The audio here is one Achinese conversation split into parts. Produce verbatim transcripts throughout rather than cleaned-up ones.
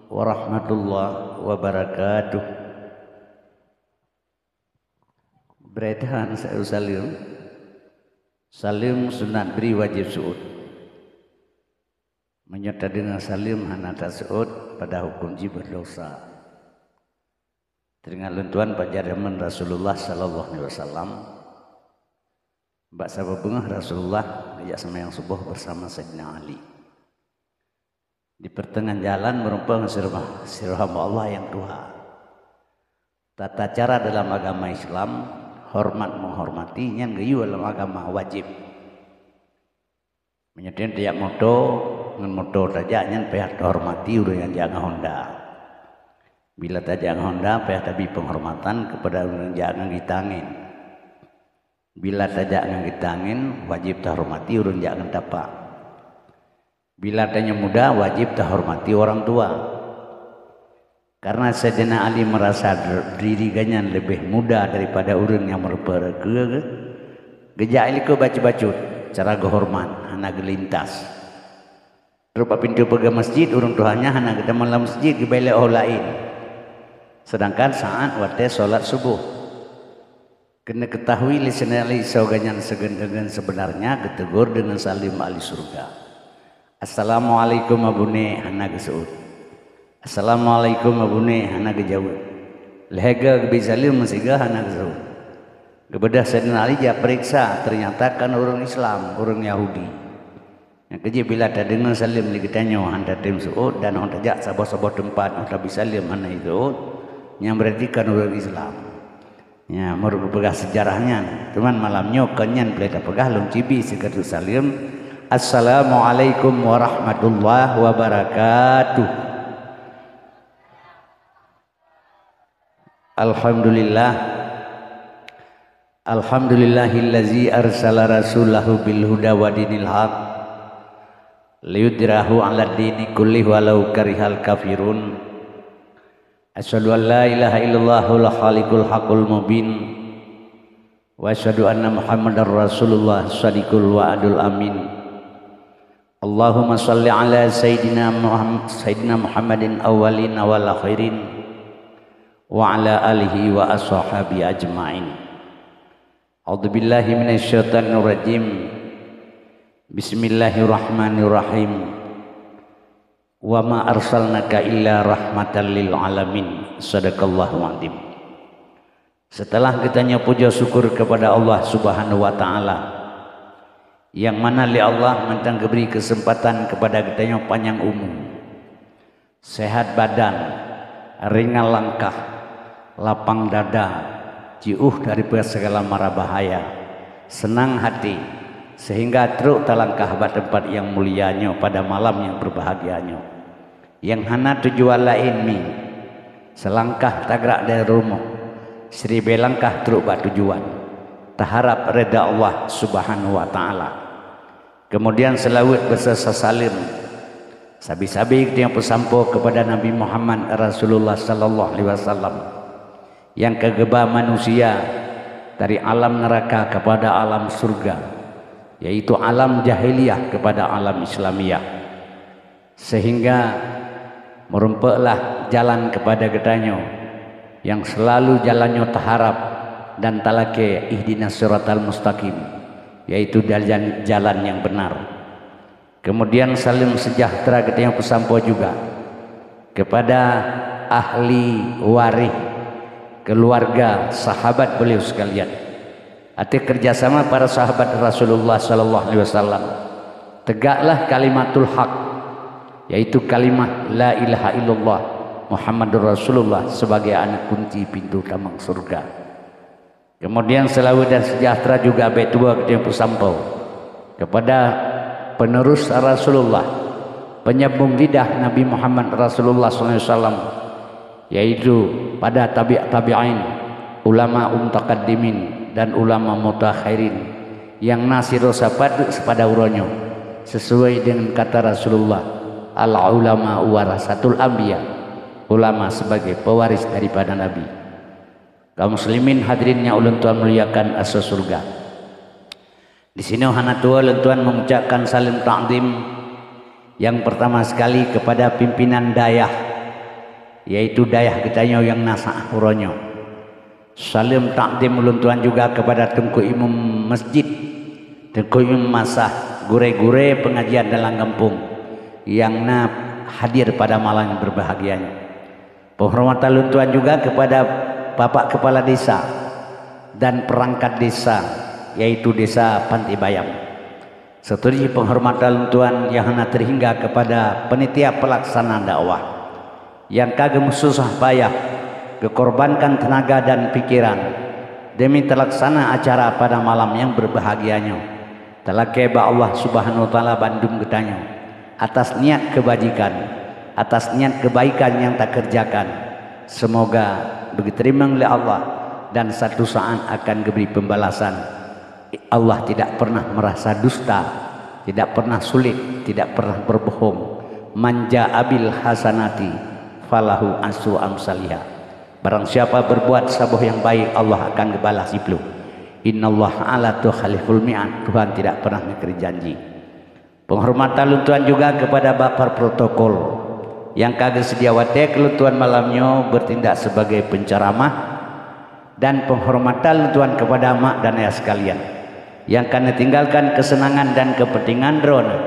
Warahmatullahi wabarakatuh. Beureutan sa-, saleuem. Saleuem sunat bri, wajéb seuôt. Meunyoe tadeungoe saleuem hana taseuôt, pada huköm jih beudesya. Teuingat lôn tuan bak jameun Rasulullah sallallahu alaihi wasallam, bak saboh beungoh Rasulullah geujak seumayang suboh beusama Saidina Ali. Di peurteungoh jalan meurumpok ngon sidroe, sidroe hamba Allah nyang tuha. Tata cara dalam agama Islam, hormat menghormati, nyan geuyue lam agama wajéb. Meunyoe tajak moto, ngon moto tajak, nyan payah tahormati ureuëng nyang jak ngon honda. Bila tajak ngon honda, payah tabri penghormatan kepada ureuëng nyang jak ngon gita angén. Bila tajak ngon gita angén, wajéb tahormati ureuëng jak ngon tapak. Bila tanyoe muda, wajéb tahormati orang tua. Karena Saidina Ali merasa diri gobnyan leubeh muda daripada ureuëng nyang meureumpok-reumpok, geujak likot bacut-bacut cara geuhoreumat, hana geulintas. Trok bak pintoe paga masjid, ureuëng tuha nyan hana geutamong lam masjid, geubelok ho laén. Sedangkan saat watée salat suboh. Keuneuk geutahui lé Saidina Ali soe gobnyan seugeun-geun, sebenarnya geutegur deungon saleuem ahli syurga. "Assalamualaikum, Abune," hana geuseuôt. "Assalamualaikum, Abune," hana geujaweueb. Lhée goe geubri saleuem meusigoe, hana geuseuôt. Geubeudôh Saidina Ali jak peuriksa, teunyata kon ureuëng Islam, ureuëng Yahudi. Nyang keujeuet, bila tadeungoe saleuem lé geutanyoe hana tatem seuôt, dan óh tajak saboh-saboh teumpat óh tabri saleuem hana jiseuôt, nyan beurati kon ureuëng Islam. Nyan meureupeugah seujarah nyan. Cuman malam nyoe kon nyan peureulée tapeugah, lôn ci bri sigoe teuk saleuem. Assalamualaikum warahmatullahi wabarakatuh. Alhamdulillah. Alhamdulillahillazi arsala rasulahu bil huda wa dinil haq liyudhhirahu 'alad dini kullih walau karihal kafirun. Asyhadu an la ilaha illallahul khaliqul haqqul mubin. Wa asyhadu anna Muhammadar Rasulullah shadiqul wa'dul amin. Allahumma shalli ala Sayyidina Muham-, Sayyidina Muhammadin awwalin wal akhirin, wa ala alihi wa ashabihi ajma'in. A'udzubillahi minasyaitonir rajim. Bismillahirrahmanirrahim. Wa ma arsalnaka illa rahmatan lil alamin. Sadaqallahul adzim. Setelah geutanyoe puja syukur kepada Allah Subhanahu wa Ta'ala, nyang mana lé Allah mantong geubri keuseumpatan kepada geutanyoe panyang umu, sehat badan, ringan langkah, lapang dada, jiôh daripada segala mara bahaya, seunang hati, sehingga trok talangkah bak teumpat nyang mulia nyoe pada malam nyang beubahgia nyoe. Nyang hana tujuan laén mi, seulangkah tagrak dari rumoh, siribée langkah trok bak tujuan, taharab reda Allah Subhanahu wa Ta'ala. Keumudian seulaweuet beuseusa saleuem sabe-sabe geutanyoe peusampoe kepada Nabi Muhammad Rasulullah sallallahu alaihi wasallam, nyang ka geuba manusia dari alam neuraka kepada alam syurga, yaitu alam jahiliyah kepada alam Islamiyah. Sehingga meurumpoklah jalan kepada geutanyoe nyang seulalu jalan nyoe taharab dan talakée, ihdinas siratal mustaqim, yaitu jalan, jalan nyang beunar. Keumudian saleuem seujahteura geutanyoe peusampoe juga kepada ahli waréh, keuluwarga, sahabat beuliau seukalian. Ateueh keurjasama para sahabat Rasulullah sallallahu alaihi wasallam, teugaklah kalimatul haq, yaitu kalimah la ilaha illallah Muhammadur Rasulullah, sebagai aneuëk kunci pintoe tamong syurga. Keumudian seulaweuet dan seujahteura juga bék tuwoe geutanyoe peusampoe kepada penerus Rasulullah, penyambung lidah Nabi Muhammad Rasulullah sallallahu alaihi wasallam, yaitu pada tabi'-, tabi'in, ulama mutaqaddimin, dan ulama mutaakhirin, nyang na sidroe sapat duek sipada uroe nyoe, sesuai dengan kata Rasulullah, "Al-ulama warasatul anbiya," ulama sebagai pewaris daripada nabi. Kaum muslimin hadirin nyang ulôn tuan muliakan asoe syurga. Di sinoe hana tuwoe lôn tuan mengucapkan saleuem takzim nyang pertama sekali kepada pimpinan dayah yaitu dayah geutanyoe nyang na saát uroe nyoe. Saleuem takzim ulôn tuan juga kepada Teungku Imum Masjid, Teungku Imum Masah, gurée-gurée pengajian dalam gampông nyang na hadir pada malam yang berbahagia nyoe. Penghormatan lôn tuan juga kepada Bapak Kepala Desa dan perangkat desa, yaitu Desa Panti Bayam. Seterusnya penghormatan lôn tuan yang hana terhingga kepada panitia pelaksana dakwah yang ka geumeususah payah, geukorbankan tenaga dan pikiran demi terlaksana acara pada malam yang berbahagia nyoe. Talakée bak Allah Subhanahu wa Taala bandum geutanyoe atas niat kebajikan, atas niat kebaikan yang takerjakan. Semoga beugeuteurimong lé Allah dan satu saat akan geubri pembalasan. Allah tidak pernah merasa dusta, tidak pernah sulit, tidak pernah berbohong. "Man jaa bil hasanati falahu asru amsaliha." Barang siapa berbuat saboh yang baik, Allah akan geubalah siplôh. "Innallaha la yukhliful mi'ad." Tuhan tidak pernah mengingkari janji. Penghormatan lôn tuan juga kepada Bapak Protokol yang ka geuseudia watée keu lôn tuan malam nyoe bertindak sebagai penceramah, dan penghormatan lôn tuan kepada mak dan ayah sekalian yang ka neutinggalkan kesenangan dan kepentingan droeneuh,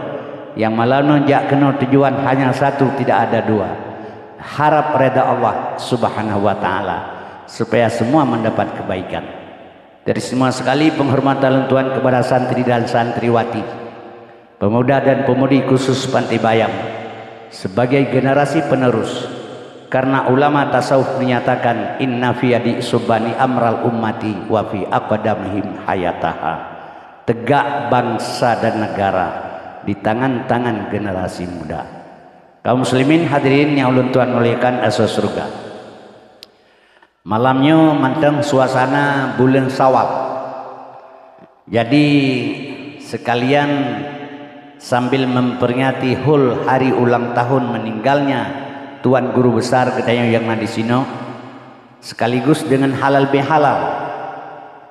yang malam nyoe jak keunoe tujuan hanya satu, tidak ada dua. Harap reda Allah Subhanahu wa Taala, supaya semua mendapat kebaikan. Teristimewa sekali penghormatan lôn tuan kepada santri dan santriwati, pemuda dan pemudi khusus Panti Bayam, sebagai generasi penerus. Karena ulama tasawuf menyatakan, "Inna fi yadi subani amral ummati wa fi aqdamihim hayataha." Tegak bangsa dan negara di tangan-tangan generasi muda. Kaum muslimin hadirin yang ulôn tuan muliakan asoe syeuruga. Malam nyoe mantong suasana buleuen Syawal. Jadi, sekalian sambil memperingati hul hari ulang tahun meninggalnya Tuan Guru Besar geutanyoe nyang na disinoe, sekaligus dengan halal bihalal.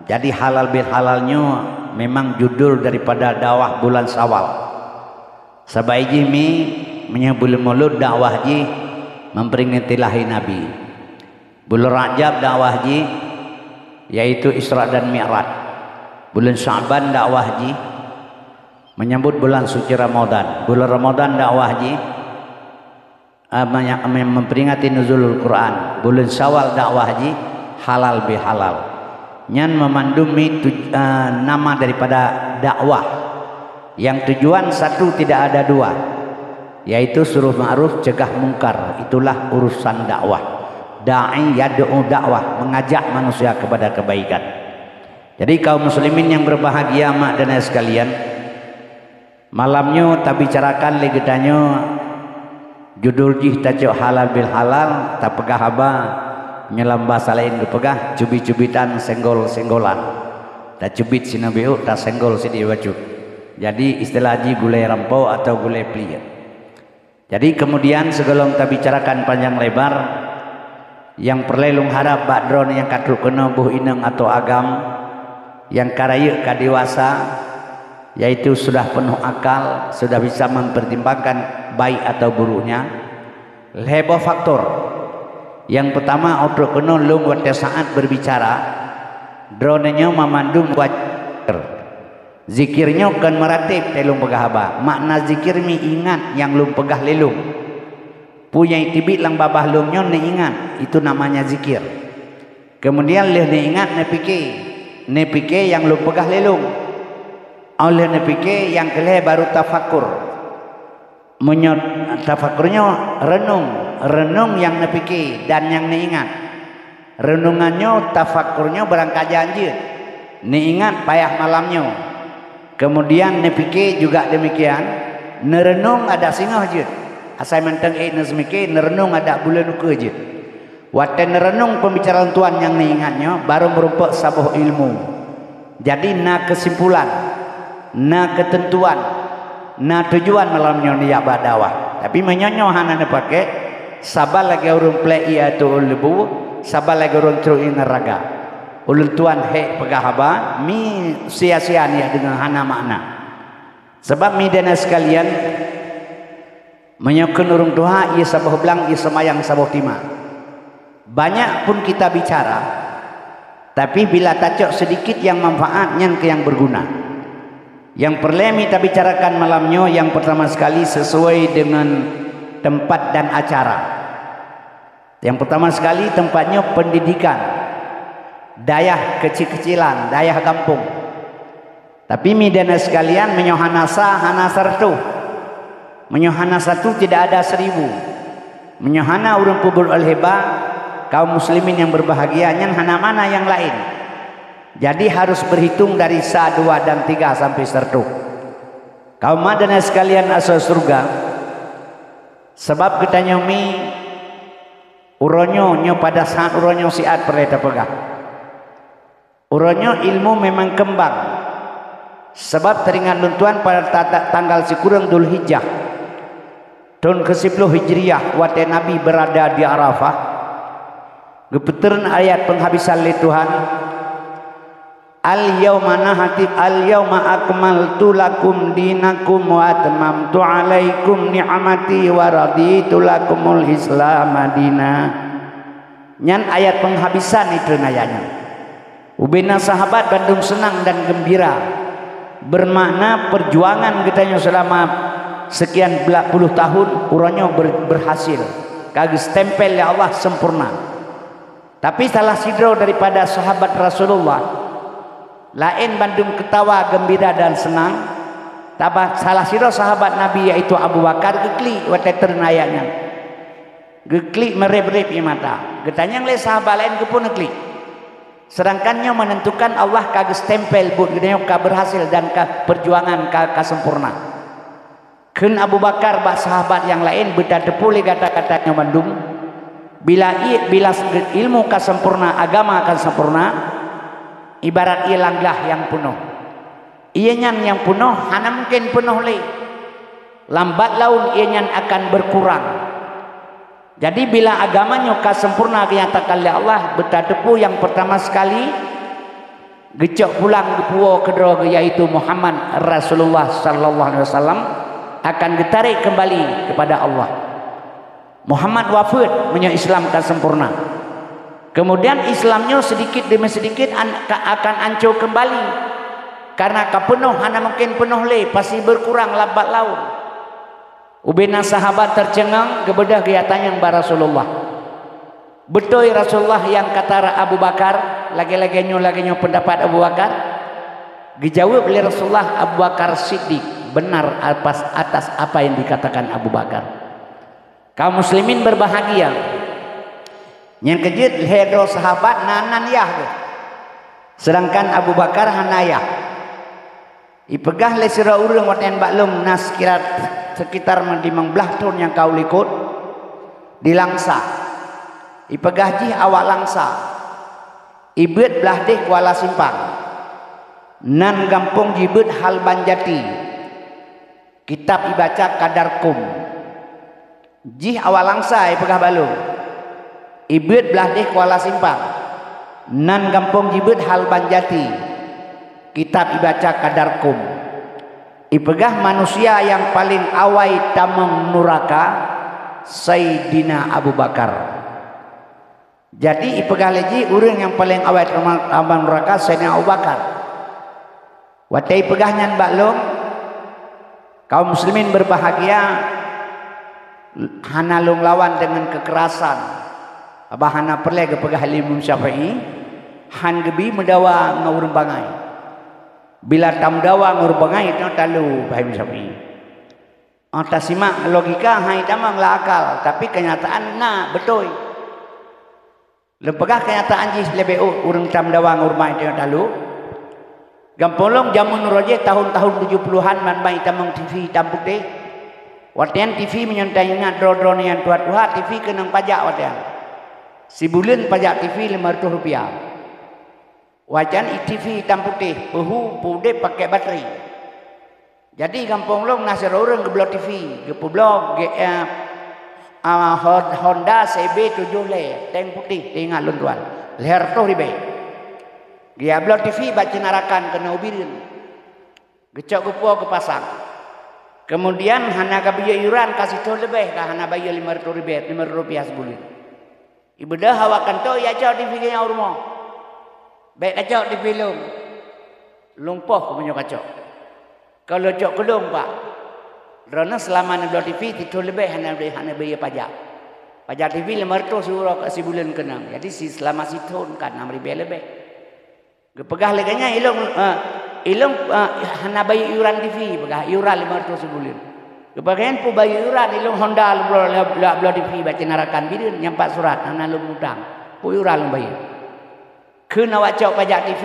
Jadi, halal bihalal nyoe memang judul daripada dakwah bulan Syawal. Sabai jih mi, meunyoe buleuen Mulod dakwah jih memperingati lahé Nabi. Buleuen Rajab dakwah jih, yaitu Isra dan Mi'raj. Buleuen Sya'ban dakwah jih menyambut bulan suci Ramadan. Buleuen Ramadan dakwah jih, eh, menya-, mem-, memperingati Nuzulul Quran. Buleuen Syawal dakwah jih halal bihalal. Nyan memandum mi tuj-, eh, nama daripada dakwah. Yang tujuan satu tidak ada dua, yaitu suruh ma'ruf, cegah mungkar. Itulah urusan dakwah. Da'i yad'u dakwah, mengajak manusia kepada kebaikan. Jadi, kaum muslimin yang berbahagia, mak dan ayah sekalian, malam nyoe tabicarakan lé geutanyoe, judul jih tacok halal bil halal, tapeugah haba, nyoe lam basa laén geupeugah cubi-cubitan, senggol-senggolan. Tacubit sinoe biôk, tasenggol sidéh bacut. Jadi, istilah jih gulée rampo atau gulée pliek. Jadi, kemudian sigohlom tabicarakan panjang lebar, nyang peureulée lôn harab bak droeneuh nyang ka trok keunoe boh inong atau agam, nyang ka rayeuk ka dewasa, yaitu sudah penuh akal, sudah bisa mempertimbangkan baik atau buruknya. Lhée boh faktor. Nyang peutama, 'oh trok keunoe lôn watée saát berbicara, droeneuh nyoe mamandum wajéb. Zikir nyoe kon meuratéb, tée lôn peugah haba. Makna zikir mi ingat nyang lôn peugah lé lôn. Peue nyang teubiet lam babah lôn nyoe neuingat, itu namanya zikir. Kemudian lheueh neuingat, neupike. Neupike nyang lôn peugah lé lôn. 'Oh lheueh neupike, nyang keu lhée baru tafakur. Meunyoe tafakur nyoe reunong, reunong nyang neupike dan nyang neuingat. Reunongan nyoe, tafakur nyoe beurangkajan jeuet. Neuingat payah malam nyoe. Kemudian neupike juga demikian, neureunong adak singoh jeuet. Asai mantong ék neuseumike, neureunong adak buleuen ukeue jeuet. Watée neureunong peubicaraan tuan nyang neuingat nyoe, barô meurumpok saboh ilmu. Jadi na keusimpulan, na keuteuntuan, na tujuan malam nyoe neujak bak dakwah. Tapi meunyoe nyoe hana neupaké, saban lagée ureuëng plek ié ateueh leubue, saban lagée ureuëng trok ié neuraga. Ulôn tuan hék peugah haba, mi sia-sia neujak deungoe, hana makna. Sabab mi dan sekalian, meunyoe kheun ureuëng tuha, ié saboh blang, ié seumayang saboh tima. Banyak pun kita bicara, tapi bila tacok sedikit yang manfaat, nyan keuh yang berguna. Yang peureulée mi tabicarakan malam nyoe, yang pertama sekali sesuai dengan tempat dan acara. Yang pertama sekali, tempat nyoe pendidikan, dayah kecil-kecilan, dayah gampông. Tapi mi dan sekalian, meunyoe hana sa, hana sireutoh. Meunyoe hana satu, tidak ada seribu. Meunyoe hana ureuëng peubuet lhée ba, kaum muslimin yang berbahagia, nyan hana makna nyang laén. Jadi harus berhitung dari sa, dua, dan tiga sampai sireutoh. Kaum ma dan sekalian asoe syeuruga, sabab geutanyoe mi uroe nyoe, nyoe pada saat uroe nyoe siat peureulée tapeugah. Uroe nyoe ilmu memang keumbang. Sabab teuringat lôn tuan pada ta-, ta-, tanggal sikureueng Dzulhijjah, thon keu siploh Hijriah, watée Nabi beurada di Arafah, geupeutrön ayat peunghabisan lé Tuhan, "Al-yauma nahti-, al-yauma akmaltu lakum dinakum wa atmamtu alaikum ni'mati wa raditu lakumul Islama dina." Nyan ayat peunghabisan itu nyan ayat nyan. Ubena sahabat bandum seunang dan geumbira. Beumakna peujuangan geutanyoe seulama seukian bla-, puluh tahun, uroe nyoe ber-, beurhasil. Ka geustempel lé Allah sempurna. Tapi salah sidroe daripada sahabat Rasulullah, laén bandum keutawa, geumbira dan seunang, taba salah sidroe sahabat Nabi, yaitu Abu Bakar, geuklik watée treun ayat nyan. Geuklik meureb-reb ie mata. Geutanyong lé sahabat laén, "Keupeue neuklik?" Sedangkan nyoe menentukan Allah ka geustempel buet geutanyoe ka beurhasil dan ka peujuangan ka, ka sempurna. Kheun Abu Bakar bak sahabat nyang laén, "Beutateupeue lé gata-gata nyoe bandum, bila ie, bila ilmu ka sempurna, agama ka sempurna, ibarat ie lam glah nyang peunoh. Ie nyan nyang peunoh hana mungken peunoh lé. Lambat laun ie nyan akan beurkurang. Jadi, bila agama nyoe ka sempurna geunyatakan lé Allah, beutateupeue nyang peurtama sekali, geucok pulang geupuwoe keudroe geuh, yaitu Muhammad Rasulullah sallallahu alaihi wasallam, akan geutarek keumbali keupada Allah. Muhammad wafeuet meunyoe Islam ka sempurna. Keumudian Islam nyoe seudikit deumi seudikit an-, ka, akan ancô keumbali, kareuna ka peunoh hana mungken peunoh lé, pasti beurkurang lambat laun." Ubena sahabat teuceungang, geubeudôh geutanyong bak Rasulullah, "Beutôi Rasulullah nyang kata Abu Bakar, lagée-lagée nyoe, lagée nyoe peundapat Abu Bakar?" Geujaweueb lé Rasulullah, "Abu Bakar Siddiq, benar atas, atas apa yang dikatakan Abu Bakar." Kaum muslimin berbahagia, nyang keujeuet lhée droe sahabat na nan yah geuh, sedangkan Abu Bakar hana yah. Ipeugah lé sidroe ureuëng watée nyan bak lôn na sekira, sekitar limong blaih thon nyang ka u likot, di Langsa. Ipeugah jih awak Langsa, ibeuet blaih deh Kuala Simpang. Nan gampông jibeuet Halban Jati. Kitab ibaca Kadar Kum. Jih awak Langsa ipeugah bak lôn, ibeuet blaih deh Kuala Simpang, nan gampông jibeuet Halban Jati, kitab ibaca Kadar Kum. Ipeugah manusia nyang paleng awai tamong nuraka, Saidina Abu Bakar. Jadi, ipeugah lé jih ureuëng nyang paleng awai tamong, tamong nuraka, Saidina Abu Bakar. Watée ipeugah nyan bak lôn, kaum muslimin berbahagia, hana lôn lawan deungon keukerasan. Bah hana peureulée geupeugah lé Imam Syafi'i, han geubi meudawa ngon ureuëng bangai. Bila tameudawa ngon ureuëng bangai, nyoe talu, bah Imam Syafi'i. Oh, tasimak logika, hai tamong lam akal, tapi kenyataan na beutôi. Lôn peugah kenyataan jih leubeh ôk ureuëng tameudawa ngon ureuëng bangai tanyoe talu. Gampông lôn jameun uroe jéh tahun-tahun tujoh puluhan ban bai tamong T V itam putéh. Watée nyan T V meunyoe taingat droe-droe nyan tuha-tuha, T V keunong pajak watée nyan. Sibuleuen pajak T V limong reutôh rupiah. Watée nyan T V itam putéh, peuhu, peuudeb pakai batri. Jadi gampông lôn na sidroe ureuëng geubloe T V, geupeubloe G M, ah, Hon-, Honda C B tujoh lhée, tank putéh, teuingat lôn tuan, lhée reutôh ribée. Geubloe T V bak ceunak rakan keunoe u Bireuen. Geucok geupuwoe geupasang. Keumudian hana geubayeue iuran, ka sithon leubeh ka hana bayeue limong reutôh ribée, limong reutôh rupiah sibuleuen. Ibeudôh awak kantô, ya cok TV geuh nyang u rumoh. Bèk kacok TV lôn. Lôn poh keu meunyoe kacok. Ka lôn cok keu lôn, Pak. Droeneuh seulama neubloe TV, sithon leubeh hana, hana bayeue pajak. Pajak TV lima ratus euro ka sibuleuen keunong. Jadi si, seulama sithon ka enam ribèe leubeh. Geupeugah lé geuh nyan, "Ilôn, eh, ilôn, eh, hana bayeue iuran TV," peugah, "iuran lima ratus sibuleuen." Geupeugah nyan, "Peue bayeue iuran, ilôn Honda lôn bloe, lôn, lôn bloe TV bak cina rakan bireuen, nyang pat surat, hana lôn mutang. Peue iuran lôn bayeue?" Kheun awak cok pajak TV,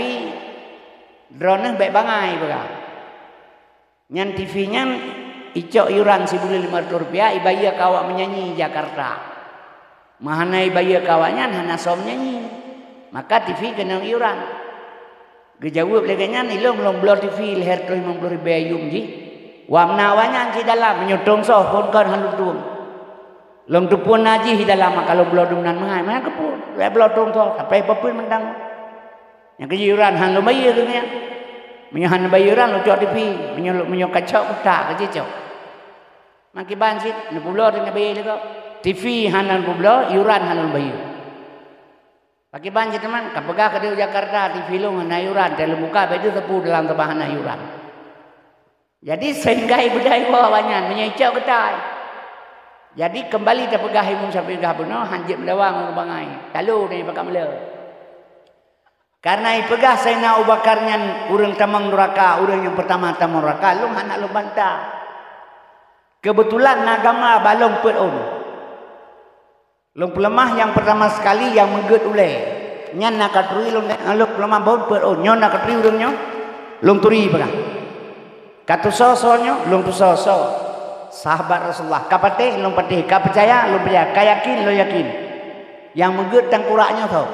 droeneuh bèk bangai, peugah. Nyan TV nyan icok iuran sibuleuen lima ratus rupiah, ibayeue keu awak meunyanyi Jakarta. Meuhana ibayeue keu awak nyan, hana soe meunyanyi. Maka TV keunong iuran. Geujaweueb lé geuh nyan, "Ilôn lôn bloe TV lhèe reutôh limong ploh ribèe yum jih. Wamna awak nyan cit dalam, meunyoe tông soh phon kon han lôn tueng. Lôn teupeue na jih dalam, maka lôn bloe dum nan meuhai, meuhai keupeue, lhèe bloe tông soh, sampai peue-peue mantong." Nyang keu iuran han lôn bayeue keu nyan. Meunyoe han bayeue iuran, lôn cok TV. Meunyoe, meunyoe kacok, kutak keu jicok. Makiban cit, neupubloe dan neubayeue lé gob. TV hana neupubloe, iuran hana lôn bayeue. Pakiban cit teuma, kapeugah keu di Jakarta, TV lôn hana iuran, dan lôn buka, bèk deuh sapeue dalam teuma hana iuran. Jadi, sehingga ibeudai woe awak nyan, meunyoe icok geutai. Jadi, keumbali tapeugah Imam Syafi'i peugah bunoe, han jeuet meudawa ngon ureueng bangai. Talo dan ipakat meuleu. Karena ipeugah Saidina Abu Bakar nyan ureueng tamong nuraka, ureueng nyang peurtama tamong nuraka, lôn hana lôn bantah. Keubeutulan na gamba balong peuet ôn. Lôn peuleumah nyang peurtama sekali nyang meugeuet ulèe. Nyan na katuri lôn, lôn peuleumah bôn peuet ôn. Nyoe na katuri ureueng nyoe, lôn turi peugah. Ka tusoe soe nyoe, lôn tusoe soe. Sahabat Rasulullah. Ka patéh, lôn patéh. Ka peucaya, lôn peucaya. Ka yakin, lôn yakin. Nyang meugeuet tangkurak nyoe soe?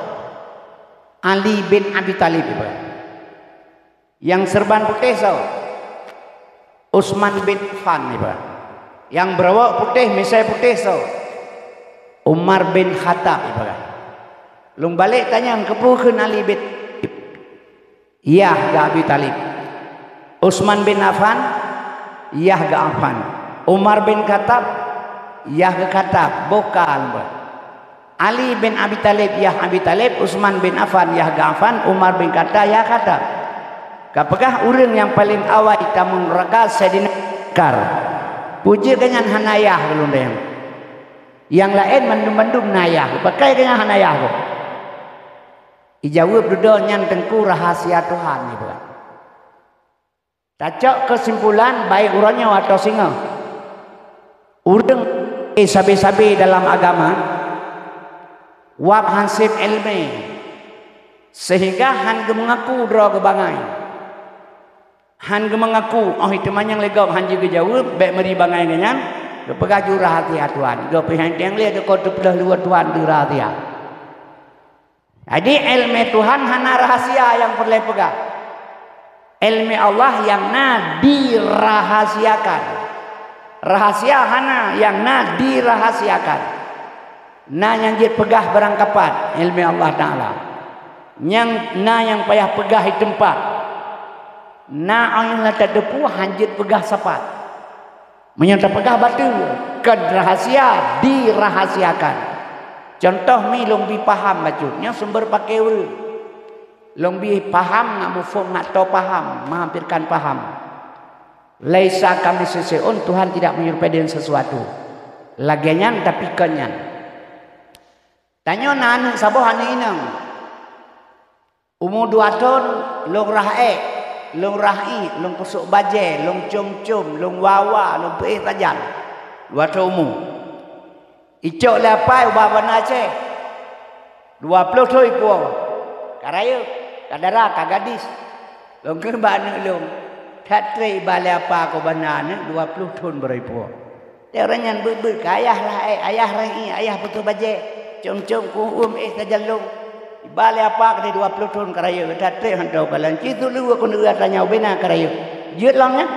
Ali bin Abi Thalib ipeugah. Nyang seureuban putéh soe? Utsman bin Affan ipeugah. Nyang beurawok putéh, misai putéh soe? Umar bin Khattab ipeugah. Lôn balek tanyong, keupeue kheun Ali bin Yah geu Abi Thalib. Utsman bin Affan, yah geu Affan. Umar bin Khattab, yah geu Khattab. Boh ka lôn ba. Ali bin Abi Thalib, yah Abi Thalib. Utsman bin Affan, yah geu Affan. Umar bin Khattab, yah Khattab. Kapeugah ureueng nyang paleng awai tamong nuraka Saidina Abu Bakar. Peue jeuet geuh nyan hana yah keu lôn dayang. Nyang laén mandum-mandum na yah. Pakon geuh nyan hana yah keu? Ijaweueb dudoe nyan Teungku rahasia Tuhan, ipeugah. Tacok keusimpulan, baik uroe nyoe atawa singoh. Ureueng sabe-sabe dalam agama, wab han sép iéleumé, seuhingga han geumeungaku droe geubangai. Han geumeungaku, óh teuma nyang lé gob han jigeujaweueb, bèk meuri bangai geuh nyan, geupeugah jeuet rahasia Tuhan. Gob pih han teueng lé teuko teupeuleueh luwa Tuhan di rahasia. Jadi, iéleumé Tuhan hana rahasia nyang peureulèe peugah. Iéleumé Allah nyang na dirahasiakan. Rahasia hana, nyang na dirahasiakan. Na nyang jeuet peugah barangkapat, iéleumé Allah Taala. Nyang na nyang payah peugah di teumpat. Na nyang na tateupeue han jeuet peugah sapat. Meunyoe tapeugah bateue, kon rahasia, dirahasiakan. Cuntoh mi lôn bi paham bacut, nyoe sumber paké ureueng. Lôn bi paham ngat muphom ngat toe paham, meuhamphirkan paham. Laisa kamitslihi syai'un, Tuhan tidak menyerupai dengan sesuatu. Lagèe nyan, tapi kon nyan. Tanyoe na aneuk saboh aneuk inong. Umu dua thon, lôn rhah èk, lôn rhah ié, lôn peusôk bajèe, lôn com-com, lôn wawa, lôn peuék sajan. Dua thon umu. Icok lé apai ubak Banda Aceh. Dua ploh thon ipuwoe. Ka rayeuk, ka dara, ka gadis. Lôn kheun bak aneuk lôn, that trép iba lé apa keu Banda aneuk dua ploh thon baroe ipuwoe. Lé ureueng nyan beuet-beuet keu ayah rhah èk, ayah rhah ié, ayah peusôk bajèe, com-com keu uem éh sajan lôn. Iba lé apa keudéh dua ploh thon ka rayeuk, that trép han tao kalon. Ci sulu keuneuk tanyong ubena ka rayeuk. Jeuet lom nyan?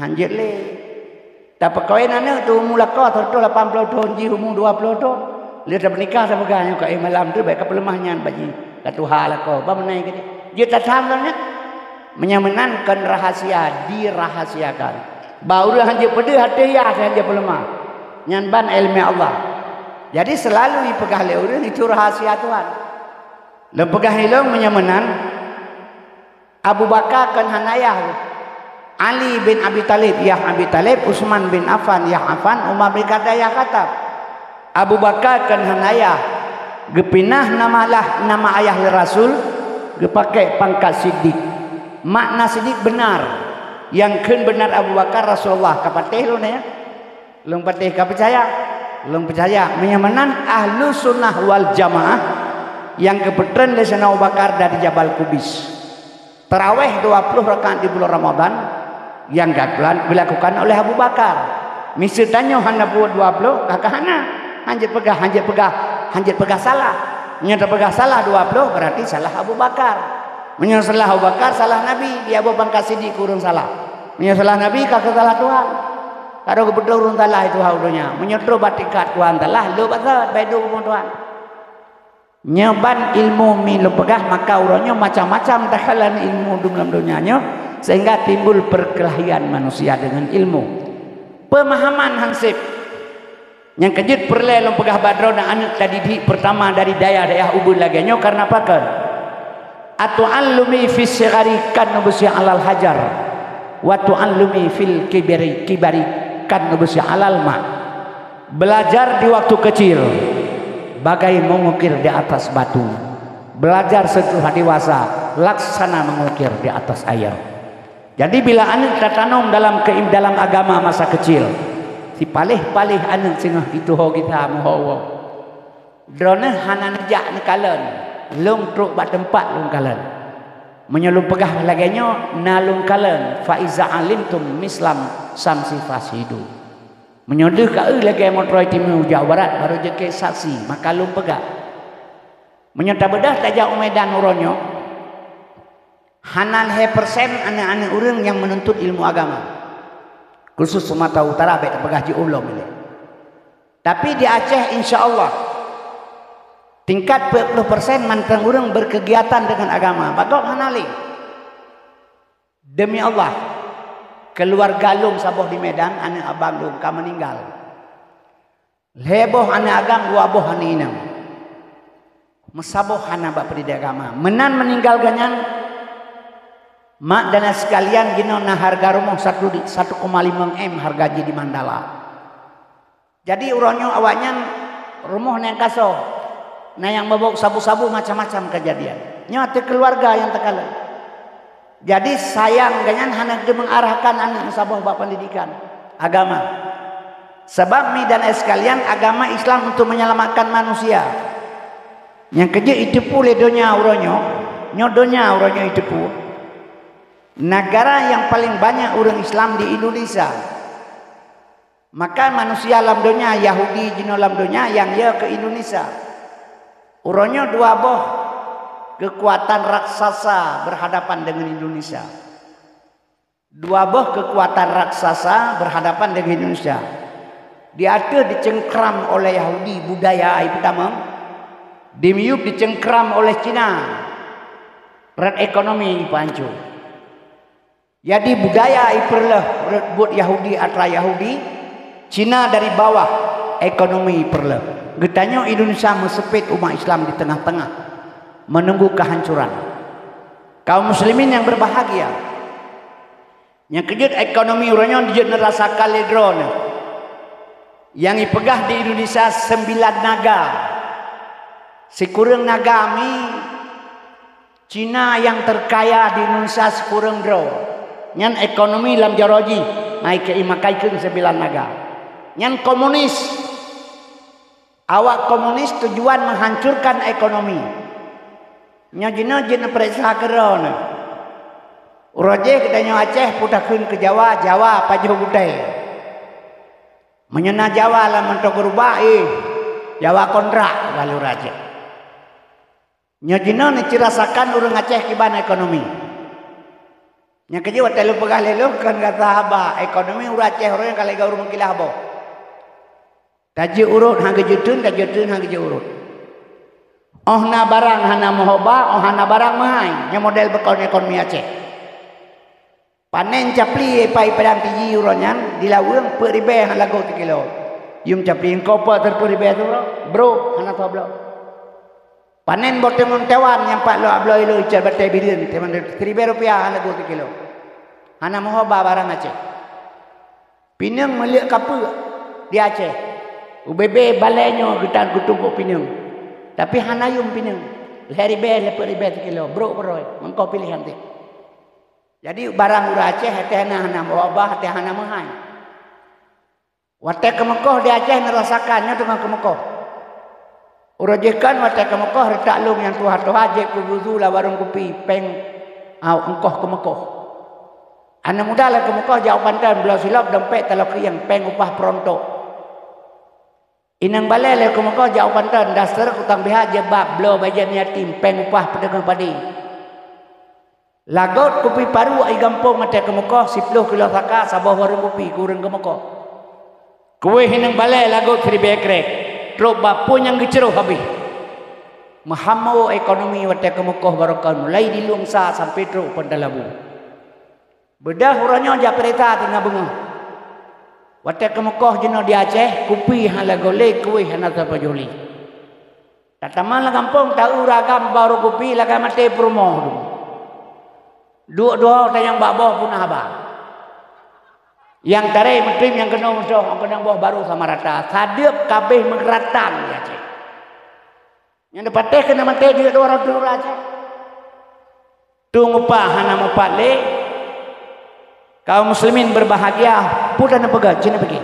Han jeuet lé. Tapeukawen aneuk teuh umu lakoe seratus lapan ploh thon, jih umu dua ploh thon. Lheueh tapeunikah tapeugah nyoe ka éh malam teuh bèk kapeuleumah nyan bak jih. Ka tuha lakoe, ban meunan keudéh. Jeuet tathan lom nyan? Meunyoe meunan kon rahasia, dirahasiakan. Bak ureueng han jeuet peudeuh até yah, han jeuet peuleumah. Nyan ban iéleumé Allah. Jadi selalu ipeugah lé ureuëng itu rahasia Tuhan. Lôn peugah ilong meunyoe meunan, Abu Bakar kon hana yah. Ali bin Abi Thalib yah Abi Thalib, Utsman bin Affan yah Affan, Umar bin Khattab yah Khattab. Abu Bakar kon hana yah. Geupinah nama lah nama ayah lé Rasul, geupakée pangkat Siddiq. Makna Siddiq benar. Nyang kheun benar Abu Bakar Rasulullah ka patéh lôn ya. Lôn patéh ka peucaya. Lôn peucaya. Meunyoe meunan ahlu sunnah wal jamaah nyang geupeutren lé Saidina Abu Bakar dari Jabal Kubais. Tarawih dua puluh rakaat di bulan Ramadan nyang gablan dilakukan oleh Abu Bakar. Miseue tanyoe hana buet dua puluh, kakak hana. Hanjeuet peugah, hanjeuet peugah, hanjeuet peugah salah. Meunyoe tapeugah salah dua puluh, berarti salah Abu Bakar. Meunyoe salah Abu Bakar, salah Nabi. Dia boh pangkat Siddiq keu ureuëng salah. Meunyoe salah Nabi, ka keu salah Tuhan. Ka droe geupeudong ureuëng salah itu hak donya. Meunyoe troh bak tingkat Tuhan salah, lheueh bak salah, bak iduek rumoh Tuhan. Nyoe ban ilmu mi lôn peugah, maka uroe nyoe macam-macam takalon ilmu dum lam donya nyoe, sehingga timbul perkelahian manusia dengan ilmu. Pemahaman hansip. Nyang keujeuet peureulée lôn peugah bak droeneuh aneuëk tadidik pertama dari dayah-dayah ubeut lagée nyoe karena pakon? Atu'allumi fis sighari kan nubsi alal hajar, wa tu'allumi fil kibari, kibari kan nubsi alal ma. Belajar di waktu kecil bagai mengukir di atas batu. Belajar setelah dewasa laksana mengukir di atas air. Jadi bila aneuëk tatanom dalam keim dalam agama masa kecil, sipaléh-paléh aneuëk singoh jituho gisa meuho woe. Droeneuh hana neujak neukalon, lôn trok bak teumpat lôn kalon. Meunyoe lôn peugah lagée nyoe, na lôn kalon, fa iza alimtum mislam samsi fashidu. Meunyoe deuh ka eu lagée motroi timu Jawa Barat baru jeuet keu saksi, maka lôn peugah. Meunyoe tabeudah tajak u Medan uroe nyoe, hana lhée persen aneuëk-aneuëk ureuëng nyang meununtut ilmu agama, khusus Sumatera Utara bék tapeugah jiôh lom ilée. Tapi di Aceh insya Allah tingkat peuet ploh persen mantong ureuëng berkegiatan dengan agama, bagob hana lé. Demi Allah, keuluwarga lôn saboh di Medan, aneuëk abang lôn ka meuninggal. Lhée boh aneuëk agam, dua boh aneuëk inong. Meusaboh hana bak peundidik agama. Meunan meuninggal gobnyan, mak dan sekalian jinoe na hareuga rumoh satu di, satu koma lima M hareuga jih di Mandala. Jadi uroe nyoe awaknyan rumoh nyang ka soh, na nyang meuboh sabu-sabu macam-macam keujadian. Nyoe ateueh keuluwarga nyang teukalon. Jadi sayang gobnyan hana geumeungarahkan aneuëk meusaboh bak peundidikan agama. Sabab mi dan ayah sekalian, agama Islam untuk menyelamatkan manusia. Nyang keujeuet jiteupeue lé donya uroe nyoe, nyoe donya uroe nyoe jiteupeue. Negara nyang paleng banyak ureuëng Islam di Indonesia. Maka manusia lam donya, Yahudi jinoe lam donya nyang yö keu Indonesia. Uroe nyoe dua boh keukuatan raksasa berhadapan dengan Indonesia. Dua boh keukuatan raksasa berhadapan dengan Indonesia. Di ateueh dicengkram oleh Yahudi budaya ipeudamong, di miyueb dicengkram oleh Cina rot ekonomi ipancô. Jadi budaya ipeureuloh rot buet Yahudi atra Yahudi, Cina dari bawah ekonomi ipeureuloh. Geutanyoe Indonesia meuseupet umat Islam di tengah-tengah, menunggu kehancuran. Kaum muslimin yang berbahagia, nyang keujeuet ekonomi uroe nyoe jeuet neurasakan lé droeneuh. Nyang ipeugah di Indonesia sembilan naga. Sikureueng naga mi Cina nyang terkaya di Indonesia sikureueng droe. Nyan ekonomi lam jaroe jih, hai keu imakai keu sembilan naga. Nyan komunis. Awak komunis tujuan menghancurkan ekonomi. Nyoe jinoe jeuet neupeuriksa keudroe nyoe. Uroe jih geutanyoe Aceh peutakheun keu Jawa, Jawa pajoh gutée. Meunyoe na Jawa lam mantong keurubah, eh, Jawa kontrak, lalu raja. Nyoe jinoe neucirasakan ureuëng Aceh kiban ekonomi. Nyang keujeuet watée lôn peugah lé lôn kon gata haba, ekonomi ureuëng Aceh uroe nyoe ka lagée ureuëng meukilah boh. Tajeuet urot han geujeuet teun, tajeuet teun han geujeuet urot. Óh na barang hana meuhoba, óh hana barang meuhai. Nyoe model beukon ekonomi Aceh. Panen capli pai padang tiji uroe nyan di laweueng peuet ribée han lagoe sikilo. Yum capi, engkau pat seratus ribèe tu, bro? Bro, hana soe bloe. Panen boh timun taiwan nyang pat lhok bloe ilèe icot batèe bireuen, timun siribèe rupiah hana geuh sikilo. Hana meuho ba barang Aceh. Pineung meuleuek kapeue di Aceh. Ubé-bé balèe nyoe geutan geutumpôk pineung. Tapi hana yum pineung. Lhèe ribèe, lhèe peuet ribèe sikilo, brok beurôi, meuko piléh han teuh. Jadi, barang ureueng Aceh, até hana, hana meuho ba, até hana meuhai. Watèe keumeukoh di Aceh neurasakan, nyoe teungoh keumeukoh. Uroe jih kan watèe keumeukoh, reutak lôn nyang tuha-tuha jép keu geusu lam warông kupi, péng, ah, ongkoh keumeukoh. Aneuk muda lé keumeukoh jak u Banten, bloe silop dompet taloh keuieng, péng upah peurontok. Inong balèe lé keumeukoh jak u Banten, daster kutang biha jilbab, bloe bajèe yatim, péng upah peuteungoh padé. Lagot kupi paru i gampông watèe keumeukoh, siploh kilo saka saboh warông kupi keu ureueng keumeukoh. Kuweh inong balèe lagot siribèe krek, trôk ba peue nyang geucroh habéh. Meuhamo ekonomi watèe keumeukoh barokon, mulai di Lueng Sa sampai trôk Pantalabu. Beudôh uroe nyoe jak peurintah teungoh beungoh. Watèe keumeukoh jinoe di Aceh, kupi hana lagot lé, kuweh hana sapeue jih lé. Tatamong lam gampông, taeu ragam barô kupi lagèe maté peurumoh tu. Duek dua tanyong bak boh puna haba. Nyang tarek meuteum nyang keunoe meusoh, nyang keunoe boh barô sama rata. Sadeueb kabéh meugeuratan di Aceh. Nyang dipatéh keuneuk maté duek dua ratus ureueng Aceh. Tueng upah hana mupat lé. Kaum muslimin berbahagia, peue taneuk peugah, ci neupike.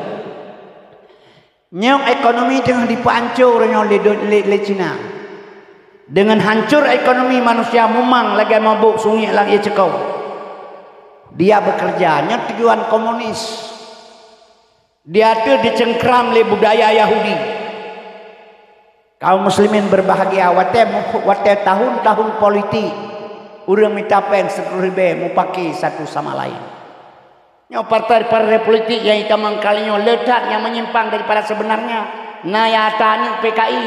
Nyoe ekonomi teungoh dipeuancô uroe nyoe lé, lé, lé Cina. Deungon hancor ekonomi manusia mumang lagèe mabök sungiek lam ié ceuko. Dia bekerja, nyoe tujuan komunis. Dia teuh dicengkram lé budaya Yahudi. Kaum muslimin berbahagia, watèe mu-, watèe tahun-tahun politik, ureueng mita péng siploh ribèe mupake satu sama lain. Nyoe partai-partai politik nyang itamong kali nyoe le that nyang menyimpang daripada sebenarnya. Na nyang ata aneuk P K I.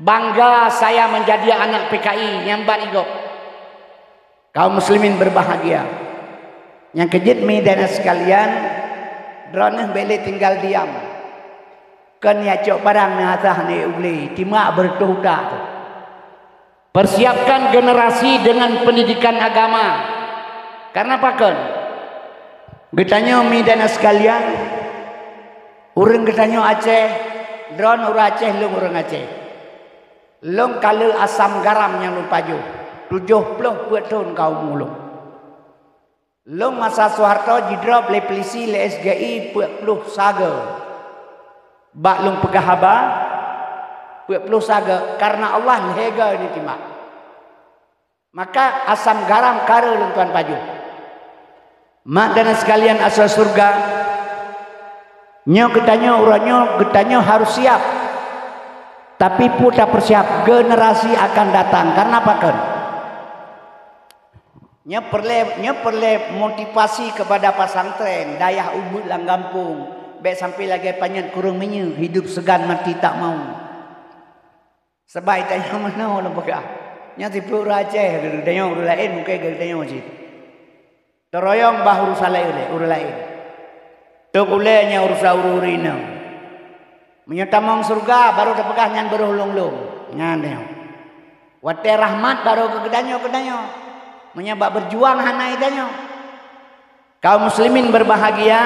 Bangga saya menjadi anak P K I, nyang ban i gob. Kaum muslimin berbahagia. Nyang keujeuet mi dan sekalian, droeneuh bèk lé tinggal diam. Kon jak cok barang neuh asah neuh u glé, timak beureutoh uta tu. Persiapkan generasi dengan pendidikan agama. Karena pakon? Geutanyoe mi dan sekalian, ureueng geutanyoe Aceh, droen ureueng Aceh, lôn ureueng Aceh. Lôn ka le asam garam nyang lôn pajoh, tujoh ploh peuet thon ka umu lôn. Lôn masa Soeharto jidrop lé polisi lé S G I peuet ploh saga. Bak lôn peugah haba, peuet ploh saga, karena Allah lhèe goe neutimbak. Maka asam garam ka rhot lôn tuan pajoh. Mak dan sekalian asoe syeuruga, nyoe geutanyoe uroe nyoe geutanyoe harôh siap. Tapi peue tapeusiap, generasi akan datang. Karena pakon? Nyoe peureulèe, nyoe peureulèe motivasi kepada pesantren, dayah ubit lam gampông, bèk sampai lagèe panyöt kureueng minyeuk, hidup segan mati tak mau. Sabab tanyoe meunoe lôn peugah. Nyan siploh ureueng Aceh, geutanyoe ureueng laén mungken geutanyoe cit. Teuroyong bah urusan laén, ureueng laén. Tok ulèe nyan urusan ureueng-ureueng inong. Meunyoe tamong syeuruga, barô tapeugah nyan beurôh lôn-lôn. Nyan nyoe. Watèe rahmat barô keu geutanyoe, geutanyoe. Meunyoe bak beujuang hana geutanyoe. Kaum muslimin berbahagia,